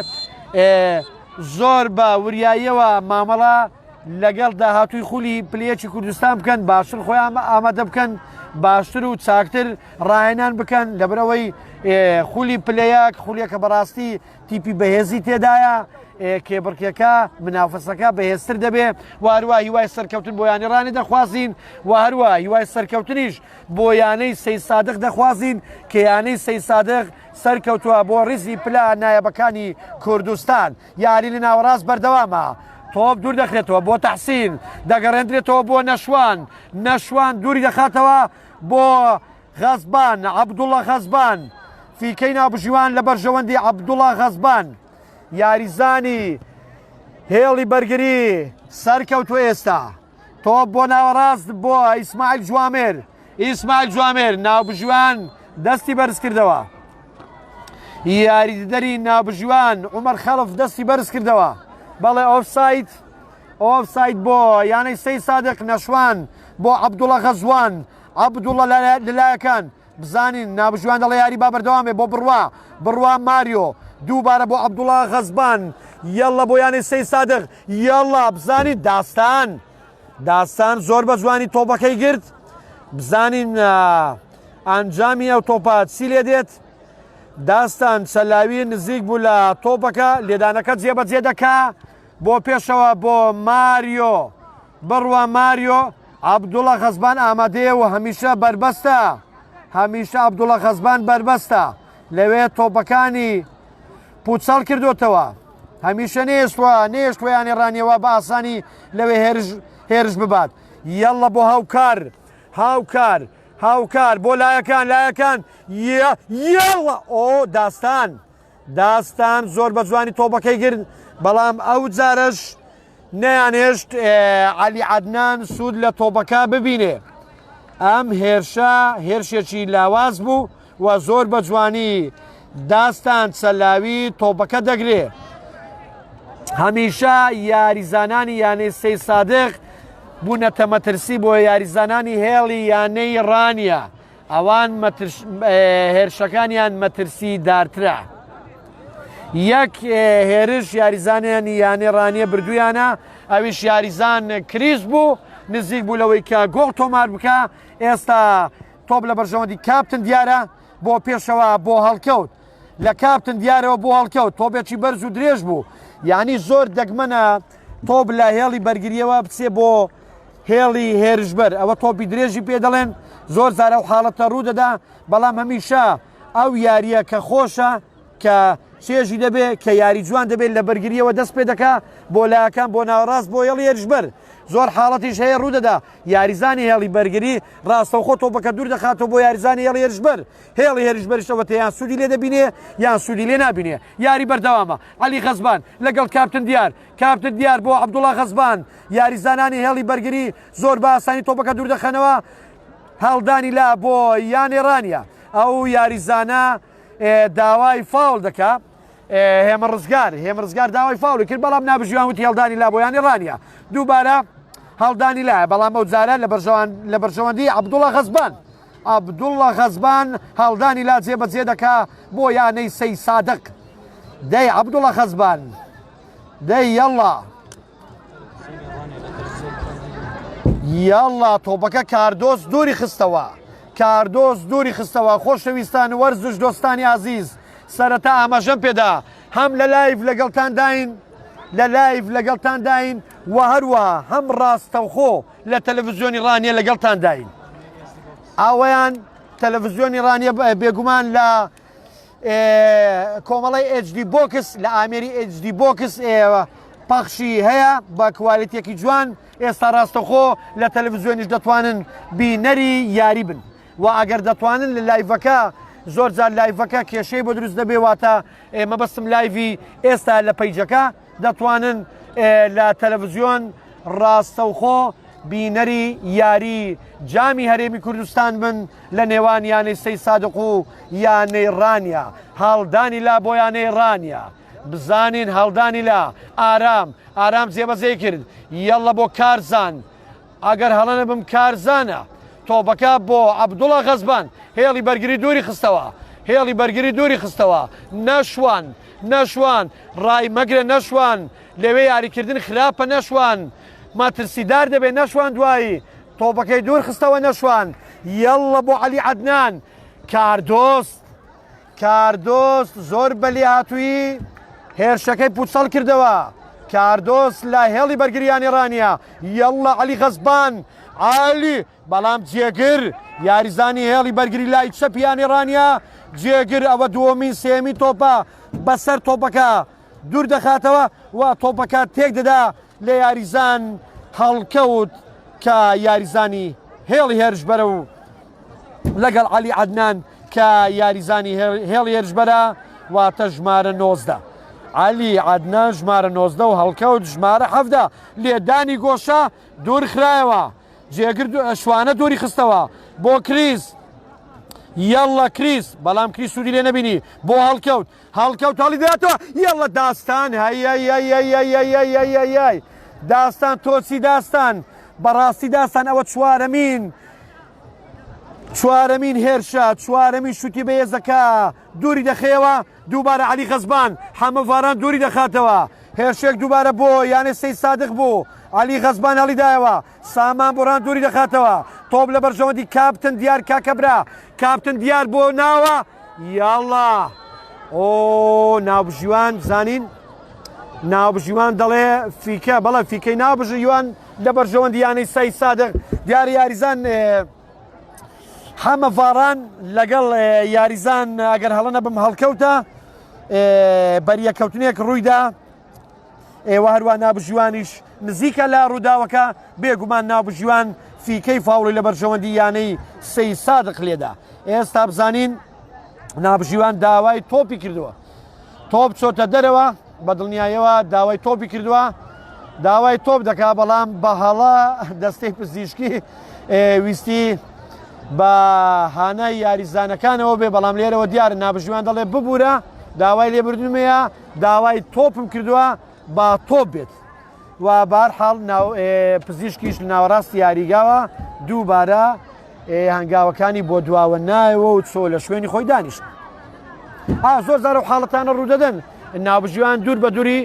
زۆر بە وریاییەوە مامەڵە لەگەڵ داهاتووی خولی پلەیەکی کوردستان بکەن باشتر خۆیان ئامادە بکەن باشتر و چاکتر ڕاهێنان بکەن لەبەرئەوەی خولی پلەیەک خولیەکە بەڕاستی تیپی بەهێزی تێدایە کێبڕکێکە منافەسەکە بەهێزتر دەبێ و هەروە هیوای سەرکەوتن بۆ یانەی ڕانیە دەخوازین و هەروە هیوای سەرکەوتنیش بۆ یانەی سەی سادق دەخوازین کە یانەی سەی سادق سەرکەوتووە بۆ ڕیزی پلە نایابەکانی کوردستان یاری لە ناوەڕاست بەردەوامە تۆپ دوور دەخرێتەوە بۆ تەحسین دەگەڕێندرێتەوە بۆ نەشوان نەشوان دووری دەخاتەوە بۆ غەزبان عەبدوڵە غەزبان فیکەی ناوبژیوان لە بەرژەوەندی عەبدوڵە غەزبان یاریزانی هێڵی بەرگری سەرکەوتوە ئێستا تۆپ بۆ ناوەڕاست بۆ ئیسماعیل جوامێر ئیسماعیل جوامێر ناوبژیوان دەستی بەرز کردەوە یاریدەری ناوبژیوان عمر خەڵف دەستی بەرز کردەوە بەڵێ ئۆفسایت ئۆفسایت بۆ یانەی سەی سادق نەشوان بۆ عەبدوڵە غەزوان عەبدوڵە لەلایەکان بزانین ناوبژیوان دەڵێ یاری با بەردەوام بێ بۆ بڕوا بڕوا ماریۆ دووبارە بۆ عەبدوڵا غەزبان یەڵە بۆ یانەی سەی سادق یەڵا بزانین داستان داستان زۆر بە جوانی تۆپەکەی گرت بزانین ئەنجامی ئەو تۆپە چی لێ دێت داستان چەلاوی نزیک بوو لە تۆپەکە لێدانەکە جێبەجێ دەکا بۆ پێشەوە بۆ ماریۆ بڕوا ماریۆ عەبدوڵا غەزبان ئامادەیە و هەمیشە بەربەستە هەمیشە عەبدوڵا غەزبان بەربەستە لەوێ تۆپەکانی پوچەڵ کردوتەوە هەمیشە نێشتوە نێشتوە یانێ ڕانیەوە بە ئاسانی لەوێ هێرش هێرش ببات یەڵە بۆ هاوکار هاوکار هاوکار بۆ لایەکان لایەکان یەڵە ئۆ داستان داستان زۆر بە جوانی تۆپەکەی گرت بەڵام ئەو جارەش نەیانهێشت عەلی عەدنان سوود لە تۆپەکە ببینێ. ئەم هێرشە هێرشێکی لاواز بوو و زۆر بە جوانی داستان چەلاوی تۆپەکە دەگرێ. هەمیشە یاریزانانی یانەی سەی سادق بوونەتە مەترسی بۆ یاریزانانی هێڵی یانەی ڕانیە. ئەوان هێرشەکانیان مەترسی دارترە. یەک هێرش یاریزانیانی یانەی ڕانیە بردویانە ئەویش یاریزان کریس بوو نزیک بوو لەوەی کە گۆڵ تۆمار بکە ئێستا تۆپ لە بەرژەوەندی کاپتن دیارە بۆ پێشەوە بۆ هەڵکەوت لە کاپتن دیارەوە بۆ هەڵکەوت تۆپێکی بەرز و درێژ بوو یعنی زۆر دەگمەنە تۆپ لە هێڵی بەرگریەوە بچێ بۆ هێڵی هێرشبەر ئەوە تۆپی درێژی پێ دەڵێن زۆر جار ئەو حاڵەتە ڕوو دەدا بەڵام هەمیشە ئەو یارییە کە خۆشە کە چێژی دەبێ کە یاری جوان دەبێت لە بەرگریەوە دەست پێ دەکا بۆ لاکان بۆ ناوەڕاست بۆ هێڵی هێرشبەر. زۆر حاڵەتیش هەیە ڕوودەدا یاریزانی هێڵی بەرگری ڕاستەوخۆ تۆپەکە دوور دەخاتەوە بۆ یاریزانی هێڵی هێرشبەر، هێڵی هێرشبەریش ئەوەتە یان سوودی لێ دەبینێ یان سوودی لێ نابینێ. یاری بەردەوامە عەلی غەزبان لەگەڵ کاپتن دیار، کاپتن دیار بۆ عەبدوڵا غەزبان، یاریزانانی هێڵی بەرگری زۆر بە ئاسانی تۆپەکە دوور دەخەنەوە، هەڵدانی لا بۆ یانەی ڕانیە، ئەو یاریزانە داوای فاوڵ دەکا. هێمن ڕزگار هێمن ڕزگار داوای فاولی کرد بەڵام نابژیوان وتی هەڵدانی لا بۆ یانەی ڕانیە دووبارە هەڵدانی لایە بەڵام ئەو جارە لە بەرژەوان لە بەرژەوەندی عەبدوڵا غەزبان عەبدوڵا غەزبان هەڵدانی لا جێبەجێ دەکا بۆ یانەی سەی سادق دەی عەبدوڵا غەزبان دەی یەڵا یاڵا تۆپەکە کاردۆس دووری خستەوە کاردۆس دووری خستەوە خۆشەویستان وەرزش دۆستانی ئازیز سەرەتا ئاماژەم پێدا هەم لە live لەگەڵتان داین لە live لەگەڵتان داین و هەروەها هەم ڕاستەوخۆ لە تەلەڤزیۆنی ڕانیە لەگەڵتان داین ئەوەیان تەلەڤزیۆنی ڕانیە بێگومان لە کۆمەڵی HD box لە ئامێری HD box پەخشی هەیە بە quality ێکی جوان ئێستا ڕاستەخۆ لە تەلەڤزیۆنیش دەتوانن بینەری یاری بن و ئەگەر دەتوانن لە live ەکە زۆر جار live ەکە کێشەی بۆ دروست دەبێ واتە مەبەستم live ی ئێستا لە page ەکە دەتوانن لە تەلەڤزیۆن ڕاستەوخۆ بینەری یاری جامی هەرێمی کوردستان بن لە نێوان یانەی سەی سادق و یانەی ڕانیە هەڵدانی لا بۆ یانەی ڕانیە بزانین هەڵدانی لا ئارام ئارام جێبەجێ کرد یەڵە بۆ کارزان ئەگەر هەڵە نەبم کارزانە تۆپەکە بۆ عەبدوڵا غەزبان هێڵی بەرگری دووری خستەوە هێڵی بەرگری دووری خستەوە نەشوان نەشوان ڕای مەگرە نەشوان لەوێ یاریکردن خراپە نەشوان مەترسیدار دەبێت نەشوان دوایی تۆپەکەی دوور خستەوە نەشوان یەڵڵە بۆ عەلی عەدنان کاردۆست کاردۆست زۆر بە لێهاتوویی هێرشەکەی پوچەڵ کردەوە. کاردۆس لە هێڵی بەرگریانی ڕانیە یەڵڵا عەلی غەزبان عالی بەڵام جێگر یاریزانی هێڵی بەرگری لای چەپیانی ڕانیە جێگر ئەوە دووەمین سێمی تۆپە بەسەر تۆپەکە دوور دەخاتەوە و تۆپەکە تێک دەدا لە یاریزان هەڵکەوت کە یاریزانی هێڵی هێرشبەرە و لەگەڵ عەلی عەدنان کە یاریزانی هێڵی هێرشبەرە واتە ژمارە 19 عەلی عەدنان ژمارە 19 و هەڵکەوت ژمارە 17 لێدانی گۆشە دوور خرایەوە جێگر شوانە دووری خستەوە بۆ کریس یاڵڵا کریس بەڵام کریس سوودی لێ نەبینی بۆ هەڵکەوت هەڵکەوت هەڵی داتەوە یاڵڵا داستان هەیەیەیەیەیەیەیەی داستان تۆچی داستان بەڕاستی داستان ئەوە چوارەمین چوارەمین هێرشە، چوارەمین شوتی بەهێزەکە دووری دەخەیەوە، دووبارە عەلی غەزبان، حەمە ڤاران دووری دەخاتەوە، هێرشێک دووبارە بۆ یانەی سەید سادق بوو، عەلی غەزبان هەڵیدایەوە، سامان بۆران دووری دەخاتەوە، تۆپ لە بەرژەوەندی کاپتن دیار کاکەبرا، کاپتن دیار بۆ ناوە، یاڵڵا ئۆ ناوبژیوان زانین ناوبژیوان دەڵێ فیکە، بەڵێ فیکەی ناوبژیوان لە بەرژەوەندی یانەی سەید سادق دیارە یاریزان حەمە ڤاران لەگەڵ یاریزان ئەگەر هەڵە نەبم هەڵکەوتە بەریەکەوتنێک ڕوویدا ئێوە هەروە نابژیوانیش نزیکە لە ڕووداوەکە بێگومان ناوبژیوان فیکەی فاوڵی لە بەرژەوەندی یانەی سەی سادق لێدا ئێستا بزانین نابژیوان داوای تۆپی کردووە تۆپ چۆتە دەرەوە بە دڵنیایەوە داوای تۆپی کردووە داوای تۆپ دەکا بەڵام بە هەڵە دەستەی پزیشکی ویستی بە هانای یاریزانەکانەوە بێ بەڵام لێرەوە دیارە نابژیوان دەڵێ ببوورە داوای لێبردنمەیە داوای تۆپم کردووە با تۆپ بێت و بارحاڵ پزیشکیش لە ناوەڕاستی یاریگاوە دووبارە هەنگاوەکانی بۆ دواوە نایەوە و چۆ لە شوێنی خۆی دانیشت. ئا زۆر جار ئەو حاڵەتانە ڕوودەدەن ناوبژیوان دوور بە دووری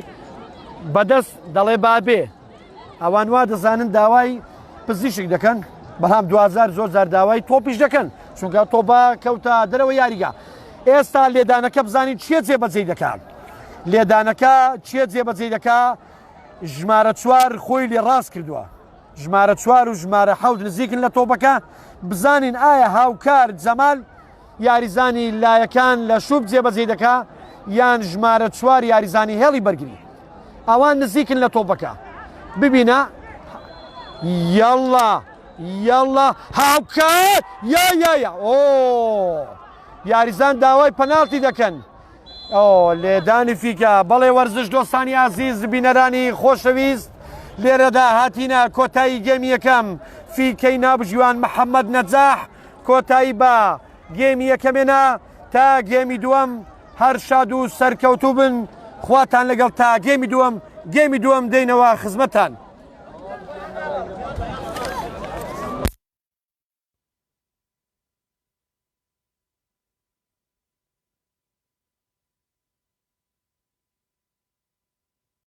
بەدەست دەڵێ بابێ ئەوان وا دەزانن داوای پزیشک دەکەن بەڵام دوازار زۆر جار داوای تۆپیش دەکەن چونکە تۆپە کەوتە دەرەوە یاریگا ئێستا لێدانەکە بزانین چیە جێبەجێی دەکات لێدانەکە چیە جێبەجێی دەکا ژمارە چوار خۆی لێ ڕاست کردووە ژمارە چوار و ژمارە حەوت نزیکن لە تۆپەکە، بزانین ئایا هاوکار جەمال یاریزانی لایەکان لە شوب جێبەجێی دەکا یان ژمارە 4 یاریزانی هێڵی بەرگری. ئەوان نزیکن لە تۆپەکە. ببینە یاڵا یاڵا هاوکار یا یا یا ئۆ یاریزان داوای پەناڵتی دەکەن. ئۆ لێدانی فیکە. بەڵێ وەرزش دۆستانی ئازیز، بینەرانی خۆشەویست، لێرەدا هاتینە کۆتایی گێمی یەکەم. فیکەی ناوبژیوان محەممەد نەجاح کۆتایی بە گێمی یەکەمێنا. تا گێمی دووەم هەر شاد و سەرکەوتوو بن، خواتان لەگەڵ. تا گێمی دووەم، گێمی دووەم دێینەوە خزمەتان.